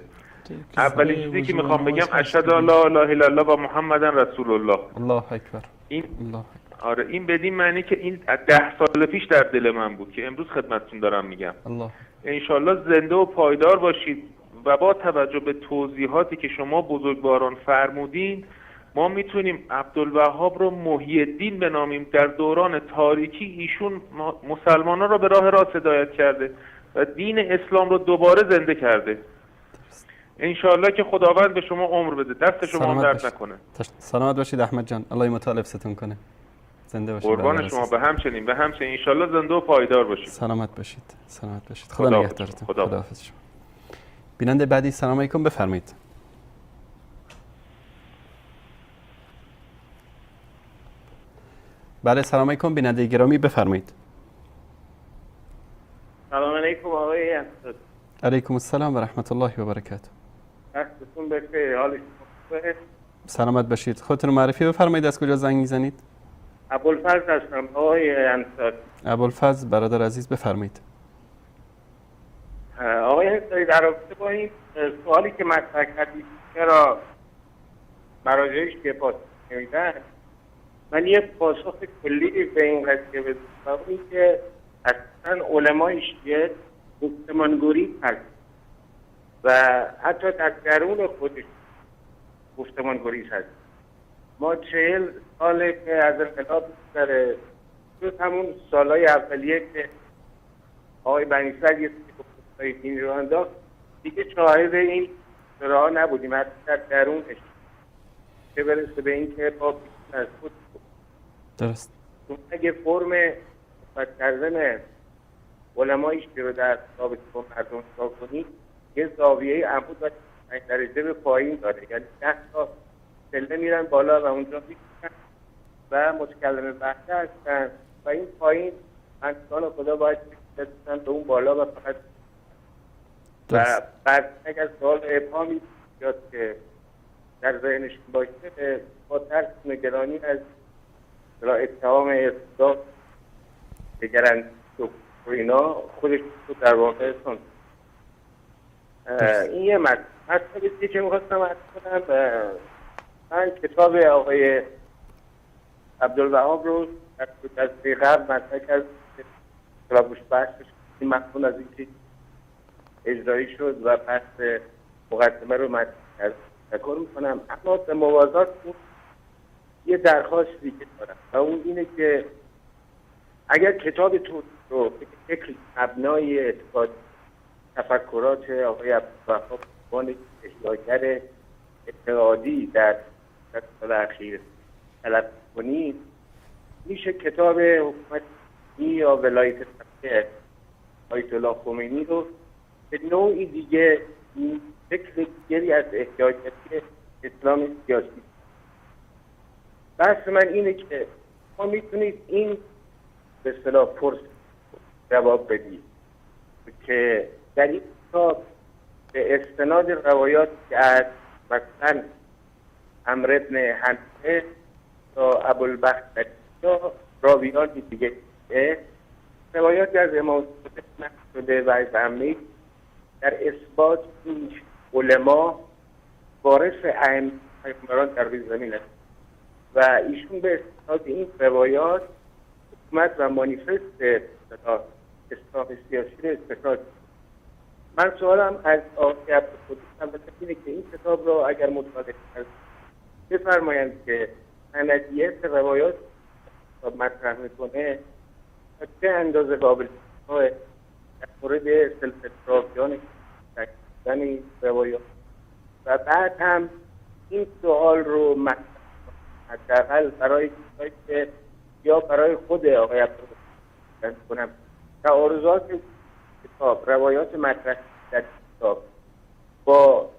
اولین چیزی که میخوام بگم اشهد ان لا اله الا الله و محمدن رسول الله. الله اکبر. این الله اکبر. آره، این بدین معنی که این 10 سال پیش در دل من بود که امروز خدمتتون دارم میگم. الله. انشالله زنده و پایدار باشید و با توجه به توضیحاتی که شما بزرگواران فرمودین، ما میتونیم عبدالوهاب رو محی الدین بنامیم. در دوران تاریکی ایشون مسلمانان رو به راه راست هدایت کرده و دین اسلام رو دوباره زنده کرده. انشالله که خداوند به شما عمر بده، دست شما هم درد نکنه. سلامت باشید احمد جان، الله متعال ستون کنه. زنده باشید. قربان شما، به همچنین، به همچنین. انشالله زنده و پایدار باشید. سلامت باشید. سلامت باشید. خدا نگهدارتون. خداحافظ شما. بیننده بعدی، سلام علیکم، بفرمایید. بله، سلام علیکم بیننده گرامی، بفرمایید. سلام علیکم آقای انصاری. علیکم السلام و رحمت الله و برکاته. وقتتون بخیر، حال شما خوبه؟ سلامت باشید. خودتون رو معرفی بفرمایید، از کجا زنگ میزنید؟ ابوالفضل هستم آقای انصاری. ابوالفضل برادر عزیز، بفرمایید. آقای انصاری، در رابطه با این سوالی که مطرح کردید چرا مراجعش که پاسخ نمیدن، من یه پاسخ کلی به این قضیه بدم، این که اصلا علمای شیعه گفتمانگوری هست و حتی در درون خودش گفتمانگوری هست. ما 40 ساله که از انقلاب داره، تو همون سالهای اولیه که آقای بنی صدر یه سری دینی رو انداخت، دیگه شاهد این راه نبودیم، حتی در درونش، چه برسه به این که با از خود. درست. اگه فرم صحبت کردن علمای شیعه رو در رابطه با مردم نگاه کنید، یه زاویه عمود و 5 درجه به پایین داره، یعنی 10 تا پله میرن بالا و اونجا میشینن و متکلم وحده هستن و این پایین انسان خدا باید برسن به اون بالا و فقط و بعد اگر سوال ابهامی یاد که در ذهنشون باشه، با ترس نگرانی از اتهام ارتداد نگران و اینا خودش در واقع سانسور. این یه مطلب دیگه که می‌خواستم عرض کنم، من کتاب آقای عبدالوهاب رو در جلسه قبل مطرح کردم که بحثش ممنون از اینکه اجرایی شد و بحث مقدمه رو مطرح تشکر می‌کنم. اما به موازات یه درخواست دیگه دارم و اون اینه که اگر کتاب تو رو به شکل مبنای اعتقاد تفکرات آقای عبدالوهاب به عنوان احیاگر اعتقادی در سال اخیر طلب کنید، میشه کتاب حکومت یا ولایت فقیه آیت الله خمینی رو به نوعی دیگه، شکل دیگری از احیاگری اسلام سیاسی. بحث من اینه که ما میتونید این به اصطلاح پرس جواب بدید که در این کتاب به استناد روایات که از مثلا عمرو بن حنبل تا ابوالبختری یا راویان دیگه، روایاتی از امام صادق شده و از عمه در اثبات این علما وارث ائمه پیامبران در روی زمین است و ایشون به استناد این روایات حکومت و مانیفست اسلام سیاسی رو استخراج. من سوالم از آقای عبدالقدوس اینه که این کتاب رو اگر مطالعه کرد بفرمایند که سندیت روایات مطرح میکنه تا چه اندازه قابل در مورد سلسله راویان این روایات، و بعد هم این سوال رو حداقل برای کسایی که یا برای خود آقای عبدالقدوس کنم، تعارضات کتاب، روایات مطرح در کتاب با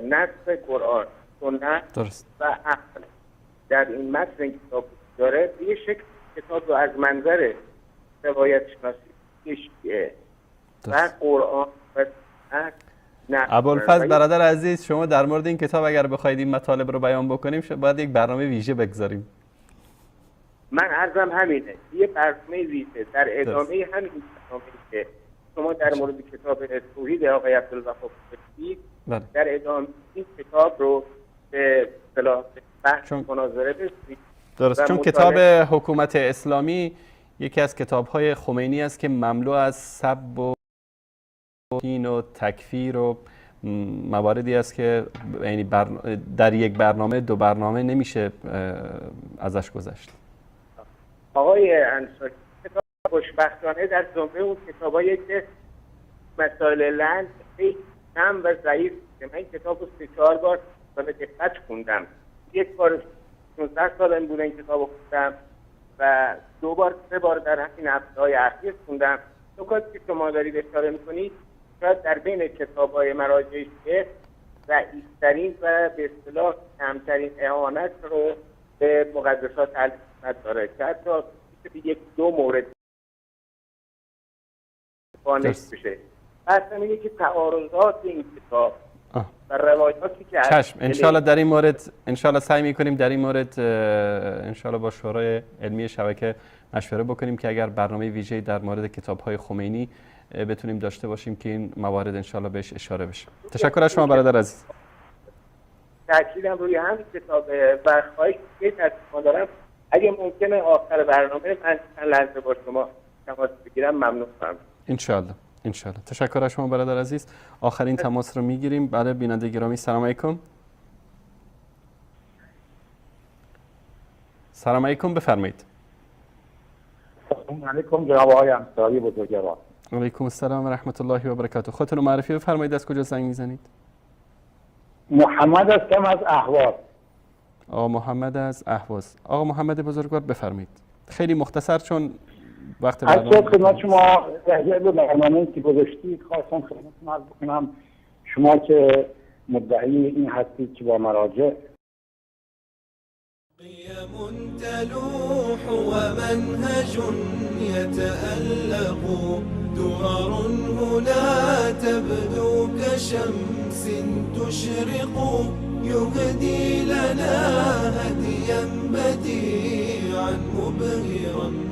نص قرآن، سنت و عقل در این متن کتاب داره، به یه شکل کتاب رو از منظر روایت شناسی شیعه و قرآن و سنت. ابوالفضل برادر عزیز، شما در مورد این کتاب اگر بخواید این مطالب رو بیان بکنیم باید یک برنامه ویژه بگذاریم. من عرضم همینه، یه برنامه ویژه در ادامه همین برنامه که شما در مورد کتاب توحید آقای عبدالوهاب گفتید، در ادامه این کتاب رو به اصطلاح بحث مناظره بسید. درست، چون کتاب حکومت اسلامی یکی از کتاب‌های خمینی است که مملو از سب و کین و تکفیر و مواردی است که یعنی در یک برنامه دو برنامه نمیشه ازش گذشت. آقای انصاری، کتاب خوشبختانه در زمره اون کتابایی که مسائل لند خیلی کم و ضعیف، من کتاب رو 3-4 بار به دقت خوندم. یک بار 16 سالم بود این کتاب رو خوندم و 2 بار 3 بار در همین هفته‌های اخیر خوندم. نکاتی که شما دارید اشاره می‌کنید شاید در بین کتاب‌های مراجع شیعه ضعیف‌ترین و به اصطلاح کمترین اهانت رو به مقدسات اهل سنت داره که حتی به 1-2 مورد وانش بشه. بحثم اینه که تعارضات این کتاب و روایاتی که چشم، انشالله در این مورد انشالله سعی می‌کنیم در این مورد انشالله با شورای علمی شبکه مشوره بکنیم که اگر برنامه ویژه‌ای در مورد کتاب‌های خمینی بتونیم داشته باشیم که این موارد انشالله بهش اشاره بشه. تشکر از شما برادر عزیز. تاکیدم روی همین کتابه و خواهش دارم اگه ممکنه آخر برنامه من چند لحظه با شما تماس بگیرم ممنون میشم. انشالله انشالله. تشکر از شما برادر عزیز. آخرین تماس رو میگیریم. بله بیننده گرامی، سلام علیکم. سلام علیکم، بفرمایید. سلام علیکم جناب آقای انصاری بزرگوار. علیکم السلام و رحمت الله و برکاته. خودتون رو معرفی بفرمایید، از کجا زنگ میزنید؟ محمد هستم از اهواز. آقا محمد از اهواز. آقا محمد بزرگوار بفرمایید. خیلی مختصر چون وقت برنامه. از خدمت شما رجع به برنامه‌ای که گذاشتید خواستم خدمتتون عرض بکنم، شما که مدعی این هستید که با مراجع قیم تلوح ومنهج يتألق، درر هنا تبدو كشمس تشرق، يهدي لنا هديا بديعا مبهرا.